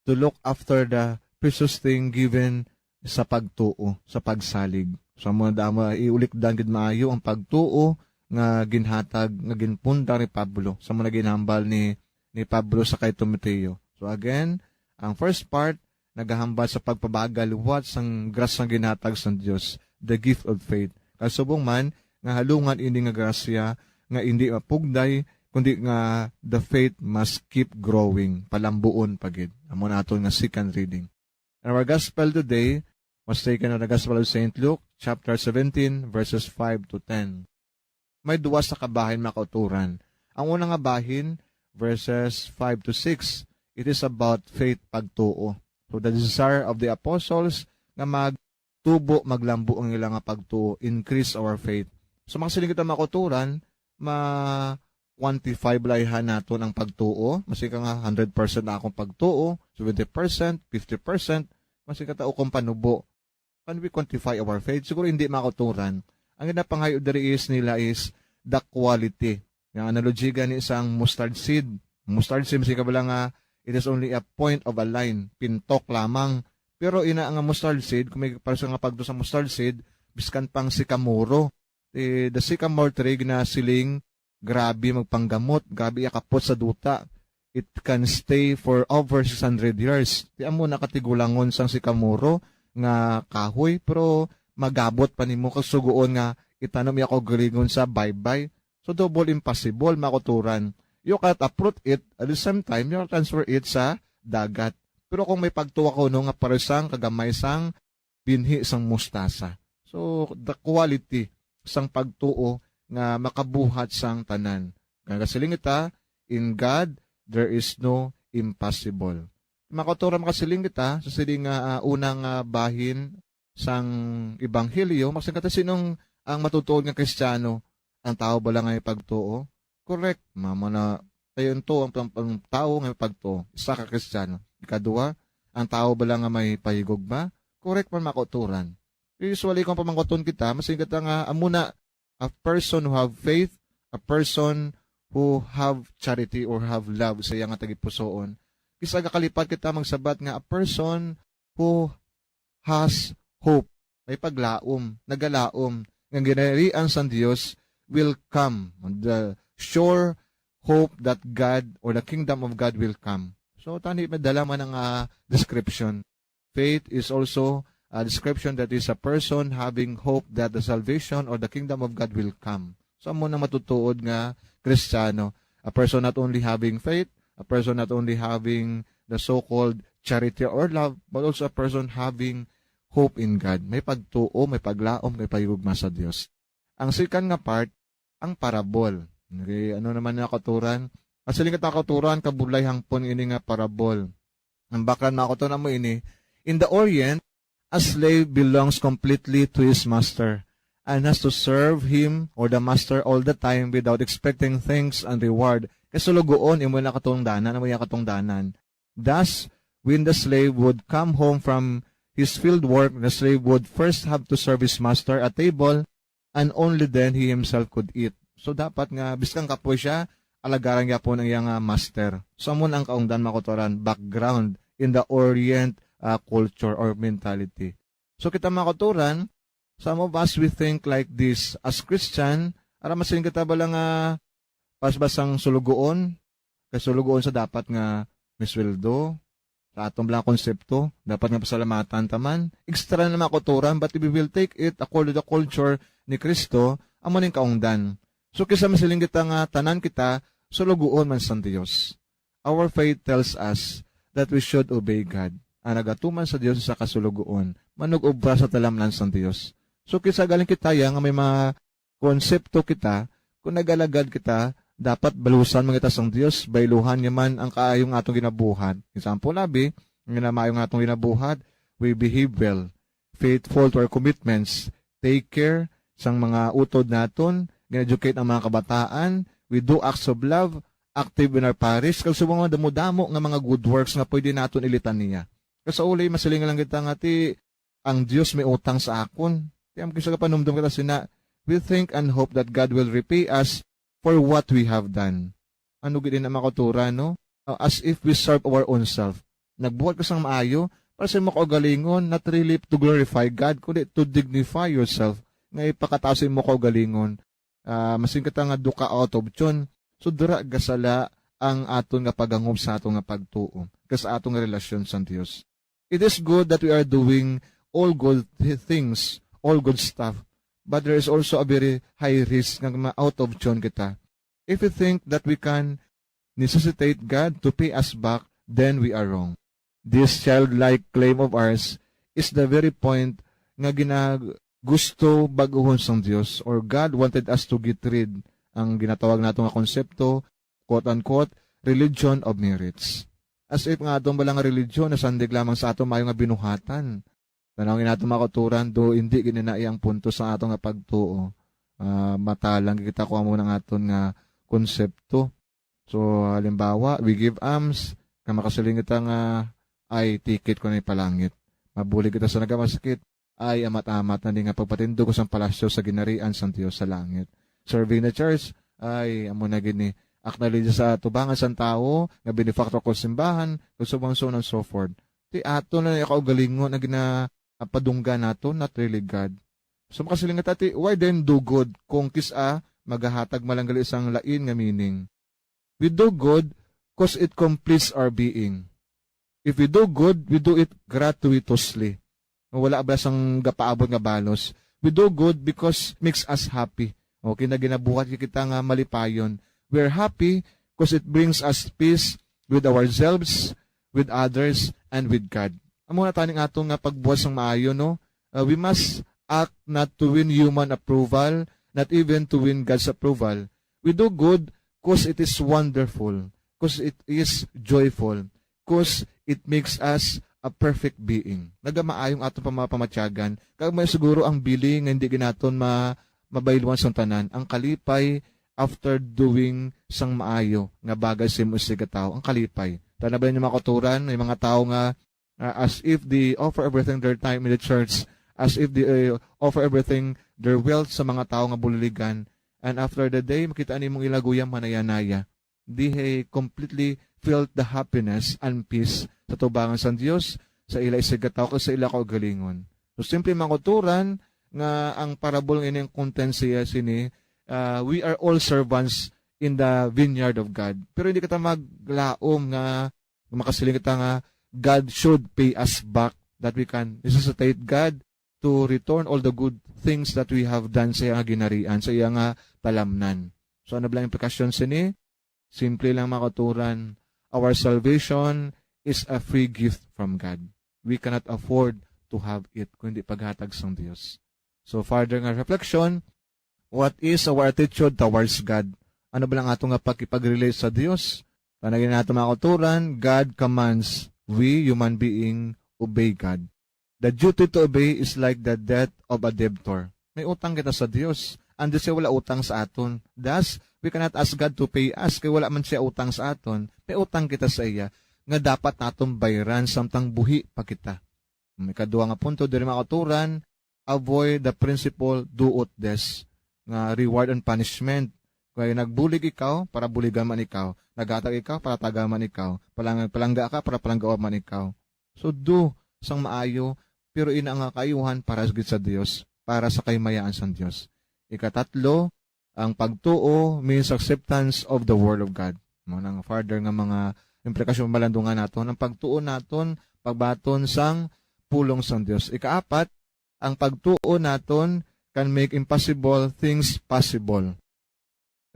to look after the precious thing given sa pagtuo, sa pagsalig. So, amo na damo, iulikdan gid maayo ang pagtuo nga ginhatag, nga ginpunda ni Pablo, sa mga ginhambal ni, ni Pablo sa kay Timoteo. So, again, ang first part, nagahambal sa pagpabaga liwat sang grasya nga ginhatag sang Dios, the gift of faith. Kag subong man, nga halungan ini nga grasya, nga indi mapugday, kundi nga the faith must keep growing, palambuon pa gid. Amo na aton nga second reading. And our gospel today was taken from the Gospel of Saint Luke, chapter seventeen, verses five to ten. May duwa sa kabahin, mga kauturan. Ang una nga bahin, verses five to six, it is about faith, pagtuo. So, the desire of the apostles nga magtubo, maglambo ang ila nga pagtuo, increase our faith. So, makasiling kita, mga kauturan, ma-quantify bala naton ang pagtuo. Maski ka nga hundred percent na akong pagtuo, seventy percent, fifty percent, maski ka ta ukon panubo. Can we quantify our faith? Siguro hindi, mga kauturan. Ang ginapangayo diri is nila is the quality. Ang analogy gani sang mustard seed. Mustard seed, maski ka bala nga it is only a point of a line, pintok lamang. Pero ina nga mustard seed, kung may person nga pagtuo sa mustard seed, biskan pang sikamoro, eh, the sycamore tree, ginasiling, grabe magpanggamot, grabe iya kapot sa duta. It can stay for over six hundred years. Ti amo na katigulangon sang sikamoro nga kahoy, pero magabot pa nimo kag sugoon nga itanom iya kaugalingon sa baybay. So, double impossible, mga kauturan. You cannot uproot it, at the same time, you cannot transfer it sa dagat. Pero kung may pagtuo ka kuno nga pareho sang kagamay sang binhi sang mustasa. So, the quality sang pagtuo nga makabuhat sang tanan. Kaya kasiling kita, "In God, there is no impossible." Mga kauturan, makasiling kita sa sini nga, ah, unang, ah, bahin sang ebanghelyo, makasiling kita, sinong ang matutuod nga Kristiyano? Ang tawo bala nga may pagtuo? Correct. Mamo na, ayun to, ang, ang, ang tawo nga may pagtuo, isa ka Kristiyano. Ikaduha, ang tawo bala nga may pahigugma? Correct man, mga kauturan. Usually, kung pamangkuton kita, masin kita nga, amo na, a person who have faith, a person who have charity or have love sa iya nga tagipusoon. Kis-a gakalipat kita magsabat nga a person who has hope, may paglaom, nagalaom, nga ginharian sang Dios will come. The sure hope that God or the kingdom of God will come. So, tani, may dala man ang, ah, description. Faith is also a description that is a person having hope that the salvation or the kingdom of God will come. So, amo na matutuod nga Kristiyano. A person not only having faith, a person not only having the so-called charity or love, but also a person having hope in God. May pagtuo, may paglaom, may pahigugma sa Dios. Ang second nga part, ang parable. Okay, ano naman na kauturan? Ang siling kita kauturan, kabudlay hangpon ini nga parable. Ang background, mga kauturan, mo ini, in the Orient, a slave belongs completely to his master and has to serve him or the master all the time without expecting thanks and reward. Kay sulugoon, imo na katungdanan, amo yung katungdanan. Thus, when the slave would come home from his field work, the slave would first have to serve his master at table, and only then he himself could eat. So, dapat nga, biskang kapoy siya, alagaran gyapon ang iyang, ah, master. So, amo na ang kaungdan, mga kauturan, background in the Orient, ah, culture or mentality. So, kita, mga kauturan, some of us, we think like this. As Christian, ara, masin kita bala nga pasbasang sulugoon, kay sulugoon sa dapat nga may sweldo, sa aton lang konsepto, dapat nga pasalamatan ta man. Extra na mga kauturan, but if we will take it according to the culture ni Cristo, amo ning kaungdan. So, kisa masiling kita nga tanan kita, sulugoon man sang Dios. Our faith tells us that we should obey God. Ang nagatuman sa Dios sa kasulugoon, manug-obra sa talamnan sang Dios. So, kisa galing kita ya nga may mga konsepto kita, kung nagalagad kita, dapat balusan man kita sang Dios, bayluhan niya man ang kaayong atong ginabuhat. Example, abi, ang ginamaayo nga atong ginabuhat, we behave well, faithful to our commitments, take care sang mga utod naton, gina-educate ang mga kabataan, we do acts of love, active in our parish, kag subong mga damo-damo nga mga good works nga pwede naton ilitanya. Kasauli, masiling lang kita nga ti ang Dios may utang sa akon. Ti ang kisa kapanumdom kita sina, we think and hope that God will repay us for what we have done. Ano gid na makauturan, no? Uh, as if we serve our own self. Nagbuhat ka sang maayo para sa imo kaugalingon, not really to glorify God, kundi to dignify yourself, nga ipakataas sa imo kaugalingon. Ah, masin kita nga duka out of tune. So, dira gasala ang aton nga pagangop sa aton nga pagtuo, kag sa aton nga relasyon sa Dios. It is good that we are doing all good th- things, all good stuff, but there is also a very high risk nga ma-out of tune kita. If we think that we can necessitate God to pay us back, then we are wrong. This childlike claim of ours is the very point nga ginagusto bag-uhon sang Dios, or God wanted us to get rid, ang ginatawag nato nga konsepto, quote-unquote, religion of merits. As if nga atong bala nga religion nasandig lamang sa aton maayo nga binuhatan. Tan-aw gid nato, mga kauturan, do hindi gid na iya ang punto sa aton nga pagtuo. Ah, matalang kita kung amo ang aton nga konsepto. So, halimbawa, we give alms, nga makasiling kita nga, "Ay, ticket ko na ipalangit." Mabulig kita sa nagamaskit, "Ay, amat-amat na ni nga pagpatindog ko sang palasyo sa ginarian sang Dios sa langit." Serving the church, "Ay, amo na gid ni, acknowledge sa tubangan sang tawo nga benefactor ko simbahan," kag so on, so on and so forth. Ti ato na yung kaugalingon ang ginapadunggan nato, not really God. So, makasiling kita, ti, why then do good kung kis-a magahatag man lang gali sang lain nga meaning? We do good 'cause it completes our being. If we do good, we do it gratuitously. Wala ba sang gapaabot nga balos? We do good because it makes us happy. Okay, na ginabuhat kita nga malipayon. We're happy 'cause it brings us peace with ourselves, with others, and with God. Amo na taning aton nga pagbuhat sang maayo, no? Uh, we must act not to win human approval, not even to win God's approval. We do good 'cause it is wonderful, 'cause it is joyful, 'cause it makes us a perfect being. Nagamaayong aton pamapamatyagan, kag may siguro ang bili nga hindi ginaton ma mabayluan sang tanan, ang kalipay after doing sang maayo nga bagay sa imong isigataw, ang kalipay. Tana ba ninyo, mga kauturan, may mga tawo nga, ah, as if they offer everything their time in the church, as if they, eh, offer everything their wealth sa mga tawo nga buliligan, and after the day, makita nimong ila guyam manaya-naya. They completely felt the happiness and peace sa tubangan sang Dios, sa ila isigataw kag sa ila kaugalingon. So, simple, mga kauturan, nga ang parable nga ini ang content siya sini, ah, we are all servants in the vineyard of God. Pero hindi kita maglaom nga makasiling kita nga God should pay us back, that we can necessitate God to return all the good things that we have done sa iya nga ginharian, sa iya nga talamnan. So, ano ba lang implikasyon sini? Simple lang, mga kauturan. Our salvation is a free gift from God. We cannot afford to have it kung hindi paghatag sang Dios. So, further nga reflection, What is our attitude towards God? Ano ba lang ato nga pakipag-relate sa Dios? Tanagin nato, mga kauturan, God commands, we human being obey God. The duty to obey is like the debt of a debtor. May utang kita sa Dios. Ang Dios ay wala utang sa aton. Thus, we cannot ask God to pay us kay wala man siya utang sa aton. May utang kita sa iya nga dapat naton bayran samtang buhi pa kita. Ang ikaduha nga punto diri, mga kauturan, avoid the principle do ut des, nga reward and punishment. Kay nagbulig ikaw, para buligan man ikaw. Naghatag ikaw, para tagan man ikaw. Palang-, palangga ka, para palanggaon man ikaw. So, do sang maayo, pero ina nga kaayuhan para gid sa Dios, para sa kahimayaan sang Dios. Ikatatlo, ang pagtuo means acceptance of the word of God. Mo nang further nga mga implikasyon malandungan naton, ang pagtuo naton pagbaton sang pulong sang Dios. Ikaapat, ang pagtuo naton can make impossible things possible.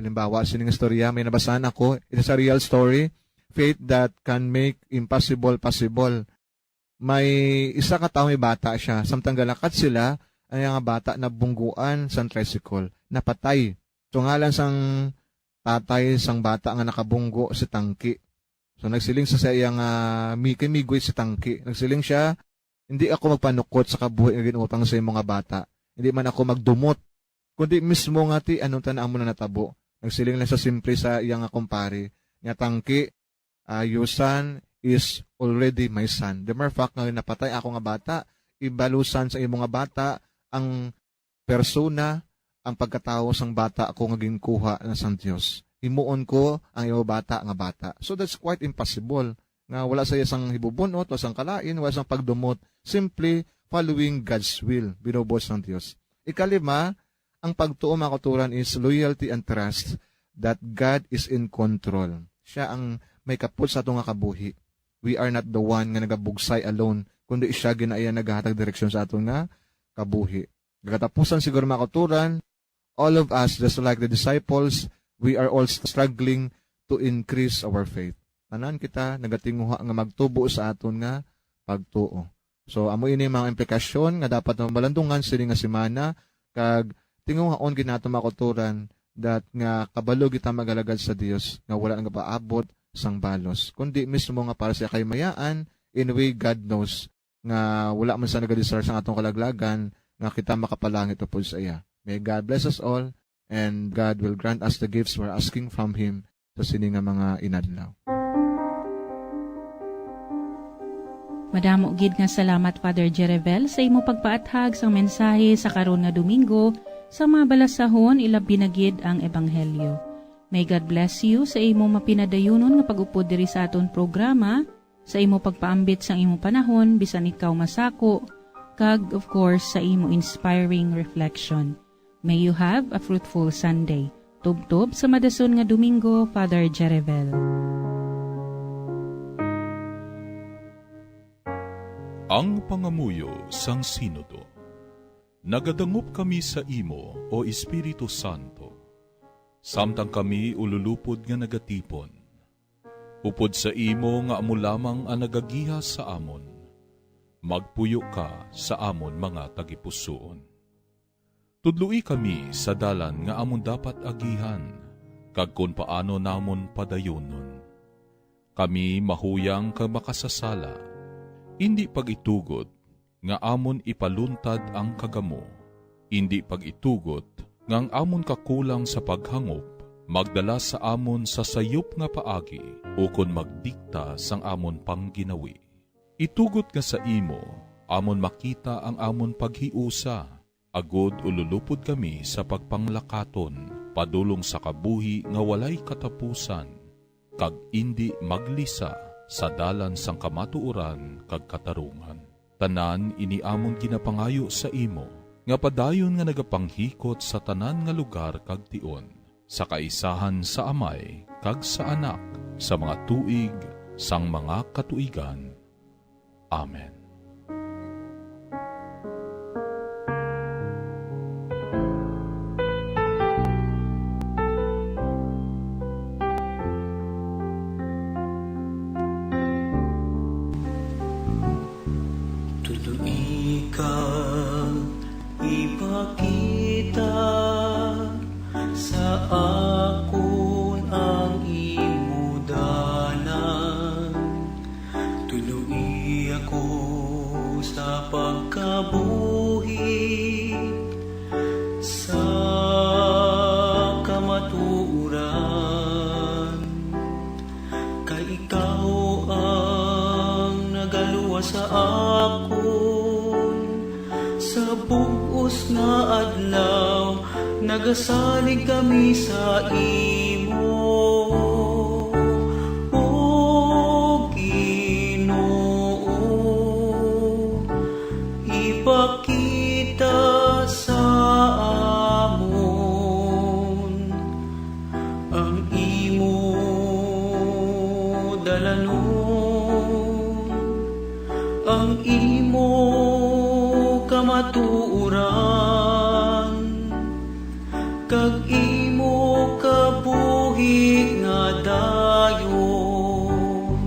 Halimbawa, sining istorya, may nabasahan ako, it is a real story, faith that can make impossible possible. May isa ka tawo, may bata siya. Samtang galakat sila, ang iyang bata nabungguan sang tricycle, napatay. So, ngalan sang tatay sang bata nga nakabunggo si Tangki. So, nagsiling sa, sa iyang, ah, mi-, kay migoy si Tangki. Nagsiling siya, "Hindi ako magpanukot sa kabuhi nga ginutang sa imo nga bata. Hindi man ako magdumot. Kundi mismo nga ti, ano ta na amo na natabo?" Nagsiling lang sa simple sa iya nga kumpare, nga, "Tangki, ah, your son is already my son." The mere fact nga napatay ako nga bata, ibalusan sa imo nga bata ang persona, ang pagkatawo sang bata ako nga ginkuha na sang Dios. Himuon ko ang imo bata nga bata. So that's quite impossible. Nga wala sa iya sang hibubunot, wala sang kalain, wala sang pagdumot. Simply following God's will, binubuot sang Dios. Ikalima, ang pagtuo, mga kauturan, is loyalty and trust that God is in control. Siya ang may kapot sa ato nga kabuhi. We are not the one nga nagabugsay alone, kundi siya gid na iya nagahatag direksyon sa aton nga kabuhi. Katapusan siguro, mga kauturan, all of us, just like the disciples, we are all struggling to increase our faith. Tanan kita nagatinguha nga magtubo sa aton nga pagtuo. So, amo ini mga implikasyon nga dapat malandungan sini nga semana, kag tinguhaon gid nato, mga kauturan, that nga kabalo kita magalagad sa Dios nga wala nagapaabot sang balos, kundi mismo nga para sa kahimayaan, in way God knows nga wala man sa nagadesire sang atong kalaglagan nga kita makapalangit upod sa iya. May God bless us all, and God will grant us the gifts we're asking from Him sa sini nga mga inadlaw. Madamo gid nga salamat, Father Jerevel, sa imo pagpaathag sang mensahe sa karon nga Domingo sa mga balasahon, ilabi na gid ang Ebanghelyo. May God bless you sa imo mapinadayunon nga pag-upod diri sa aton programa, sa imo pagpaambit sang imo panahon bisan ikaw masako, kag, of course, sa imo inspiring reflection. May you have a fruitful Sunday. Tubtob sa madason nga Domingo, Father Jerevel. Ang pangamuyo sang Sinodo. Nagadangop kami sa imo, O Espiritu Santo, samtang kami ululupod nga nagatipon. Upod sa imo nga amo lamang ang nagagiha sa amon, magpuyo ka sa amon mga tagipusoon. Tudloi kami sa dalan nga amon dapat agihan, kag kon paano namon padayonon. Kami mahuyang kag makasasala, indi pag-itugot nga amon ipaluntad ang kagamo, indi pag-itugot nga ang amon kakulang sa paghangop magdala sa amon sa sayop nga paagi ukon magdikta sang amon pangginawi. Itugot nga sa imo amon makita ang amon paghiusa, agod ululupod kami sa pagpanglakaton padulong sa kabuhi nga walay katapusan, kag indi maglisa sa dalan sang kamatuoran kag katarungan. Tanan ini amon ginapangayo sa imo, nga padayon nga nagapanghikot sa tanan nga lugar kag tion, sa kaisahan sa Amay kag sa Anak, sa mga tuig sang mga katuigan. Amen. Tuloy ka ipakita pagkabuhi sa kamatuoran, kay ikaw ang nagaluwas sa akon. Sa bug-os nga adlaw, nagasalig kami sa imo, O Ginoo. Ipakita sa amon ang imo dalanon, ang imo kamatuoran, kag imo kabuhi nga dayon.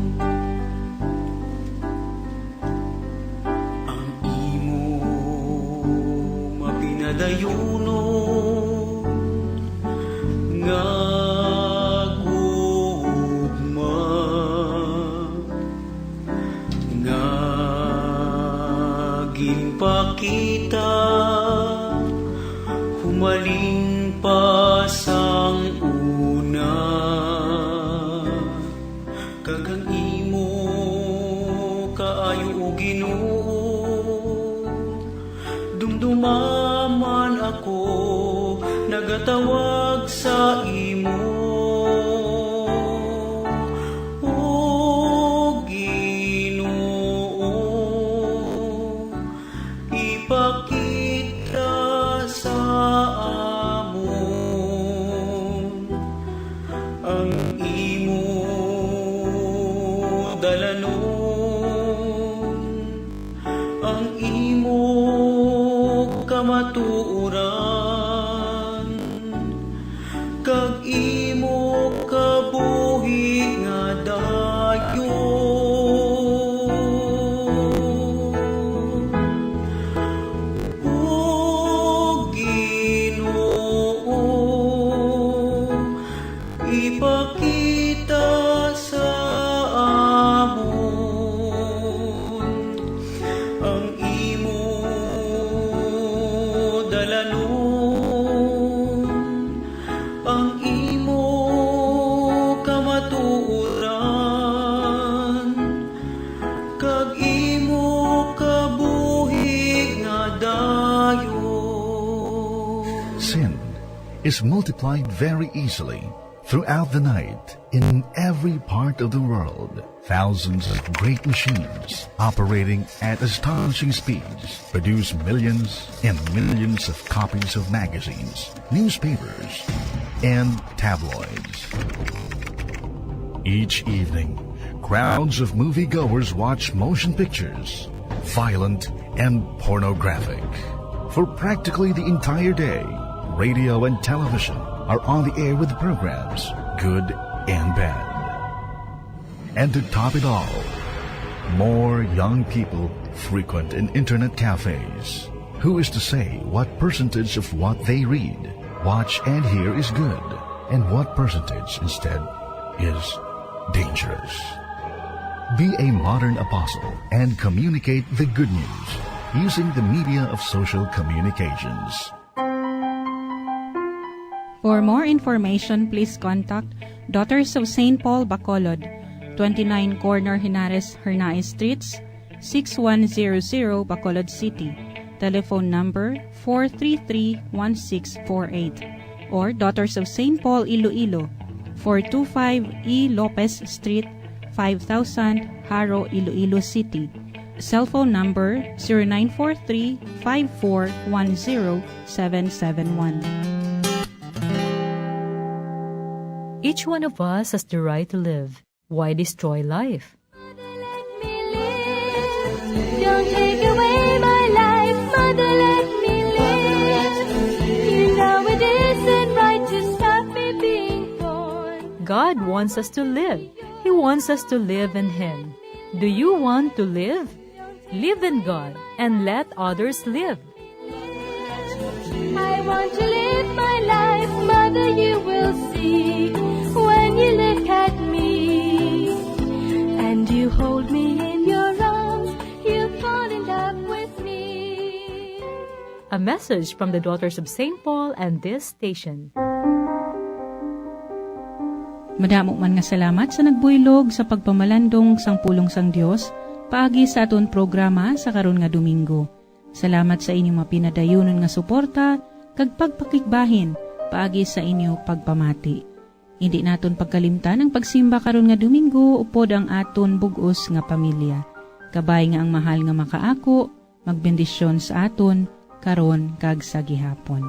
Ang imo mapinadayunon nga gugma nga ginpakita humalin pa sang una. Kag ang imo kaayo, O Ginoo, dumduma man ako nagatawag sa imo. O Ginoo, ipakita sa amon ang imo dalanon, ang imo kamatuoran, kag imo kabuhi nga dayon. O Ginoo, ipakita sa amon ang imo dalanon, ang imo kamatuoran, kag imo kabuhi nga dayon. Sin is multiplied very easily throughout the night in every part of the world. Thousands of great machines operating at astonishing speeds produce millions and millions of copies of magazines, newspapers, and tabloids. Each evening, crowds of moviegoers watch motion pictures, violent and pornographic. For practically the entire day, radio and television are on the air with programs, good and bad. And to top it all, more young people frequent in internet cafes. Who is to say what percentage of what they read, watch, and hear is good, and what percentage instead is dangerous? Be a modern apostle and communicate the good news using the media of social communications. For more information, please contact Daughters of Saint Paul Bacolod, twenty-nine Corner Henares Hernaez Streets, six one zero zero, Bacolod City. Telephone number four three three one six four eight. Or Daughters of Saint Paul Iloilo, four two five E Lopez Street, five thousand, Jaro, Iloilo City. Cell phone number zero nine four three five four one zero seven seven one. Each one of us has the right to live. Why destroy life? Mother, let me live. Don't take away my life. Mother, let me live. You know it isn't right to stop me being born. God wants us to live. He wants us to live in Him. Do you want to live? Live in God and let others live. I want to live my life, mother, you will see when you look at me. And you hold me in your arms, you fall in love with A message from the Daughters of Saint Paul and this station. Madamo man nga salamat sa nagbuylog sa pagpamalandong sang pulong sang Dios paagi sa aton programa sa karon nga Domingo. Salamat sa inyo mapinadayunon nga suporta kag pagpakigbahin paagi sa inyo pagpamati. Indi naton pagkalimtan ang pagsimba karon nga Domingo upod ang aton bug-os nga pamilya. Kabay nga ang mahal nga makaako magbendisyon sa aton karon kag sa gihapon.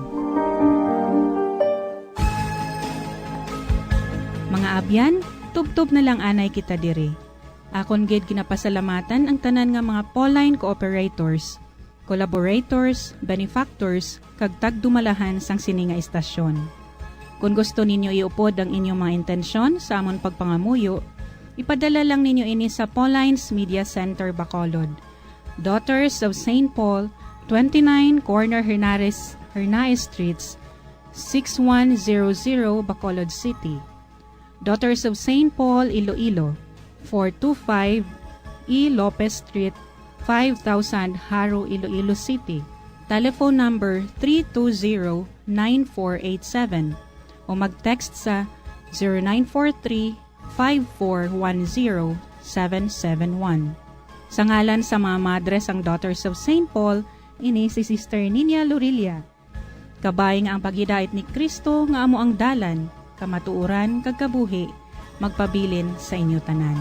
Mga abyan, tubtob na lang anay kita diri. Akon gid ginapasalamatan ang tanan nga mga Pauline cooperators, collaborators, benefactors, kag tagdumalahan sang sini nga istasyon. Kon gusto ninyo iupod ang inyong mga intensyon sa amon pagpangamuyo, ipadala lang ninyo ini sa Pauline's Media Center, Bacolod, Daughters of Saint Paul, twenty-nine Corner Hernares, Hernaez Streets, six one zero zero, Bacolod City. Daughters of Saint Paul, Iloilo, four two five E Lopez Street, five thousand, Jaro, Iloilo City. Telephone number three two zero nine four eight seven o mag-text sa zero nine four three five four one zero seven seven one. Sa ngalan sa mga madre sang Daughters of Saint Paul, ini si Sister Ninia Lorilla. Kabay nga ang paghidait ni Cristo nga amo ang dalan, kamatuoran, kag kabuhi, magpabilin sa inyo tanan.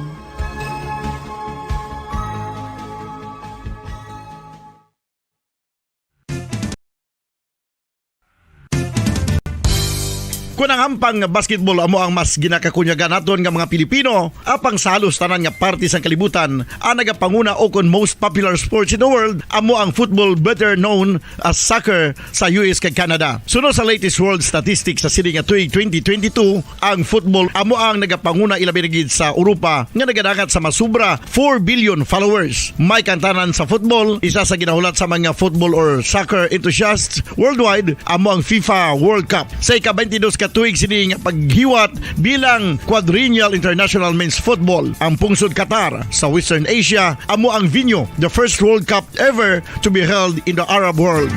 Kon ang hampang nga basketball amo ang mas ginakakunyagan naton nga mga Pilipino, apang sa halos tanan nga parte sang kalibutan, ang nagapanguna o kon most popular sports in the world amo ang football, better known as soccer, sa U S kag Canada. Suno sa latest world statistics sa sini nga tuig twenty twenty-two, ang football amo ang nagapanguna, ilabi na gid sa Europa, nga nagadangat sa masubra four billion followers. May kantanan sa football, isa sa ginahulat sa mga football or soccer enthusiasts worldwide amo ang FIFA World Cup. Sa ika-twenty-dos ka tuig sini nga paghiwat bilang Quadrennial International Men's Football, ang pungsod Qatar sa Western Asia amo ang venue, the first World Cup ever to be held in the Arab world.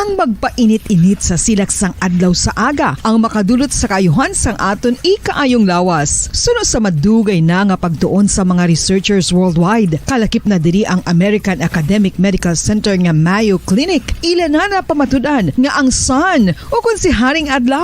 Ang magpainit-init sa silak sang adlaw sa aga ang makadulot sa kaayuhan sang aton ikaayong lawas. Suno sa madugay na nga pagtuon sa mga researchers worldwide, kalakip na diri ang American Academic Medical Center nga Mayo Clinic. Ila na napamatud-an nga ang sun, o kon si Haring Adlaw,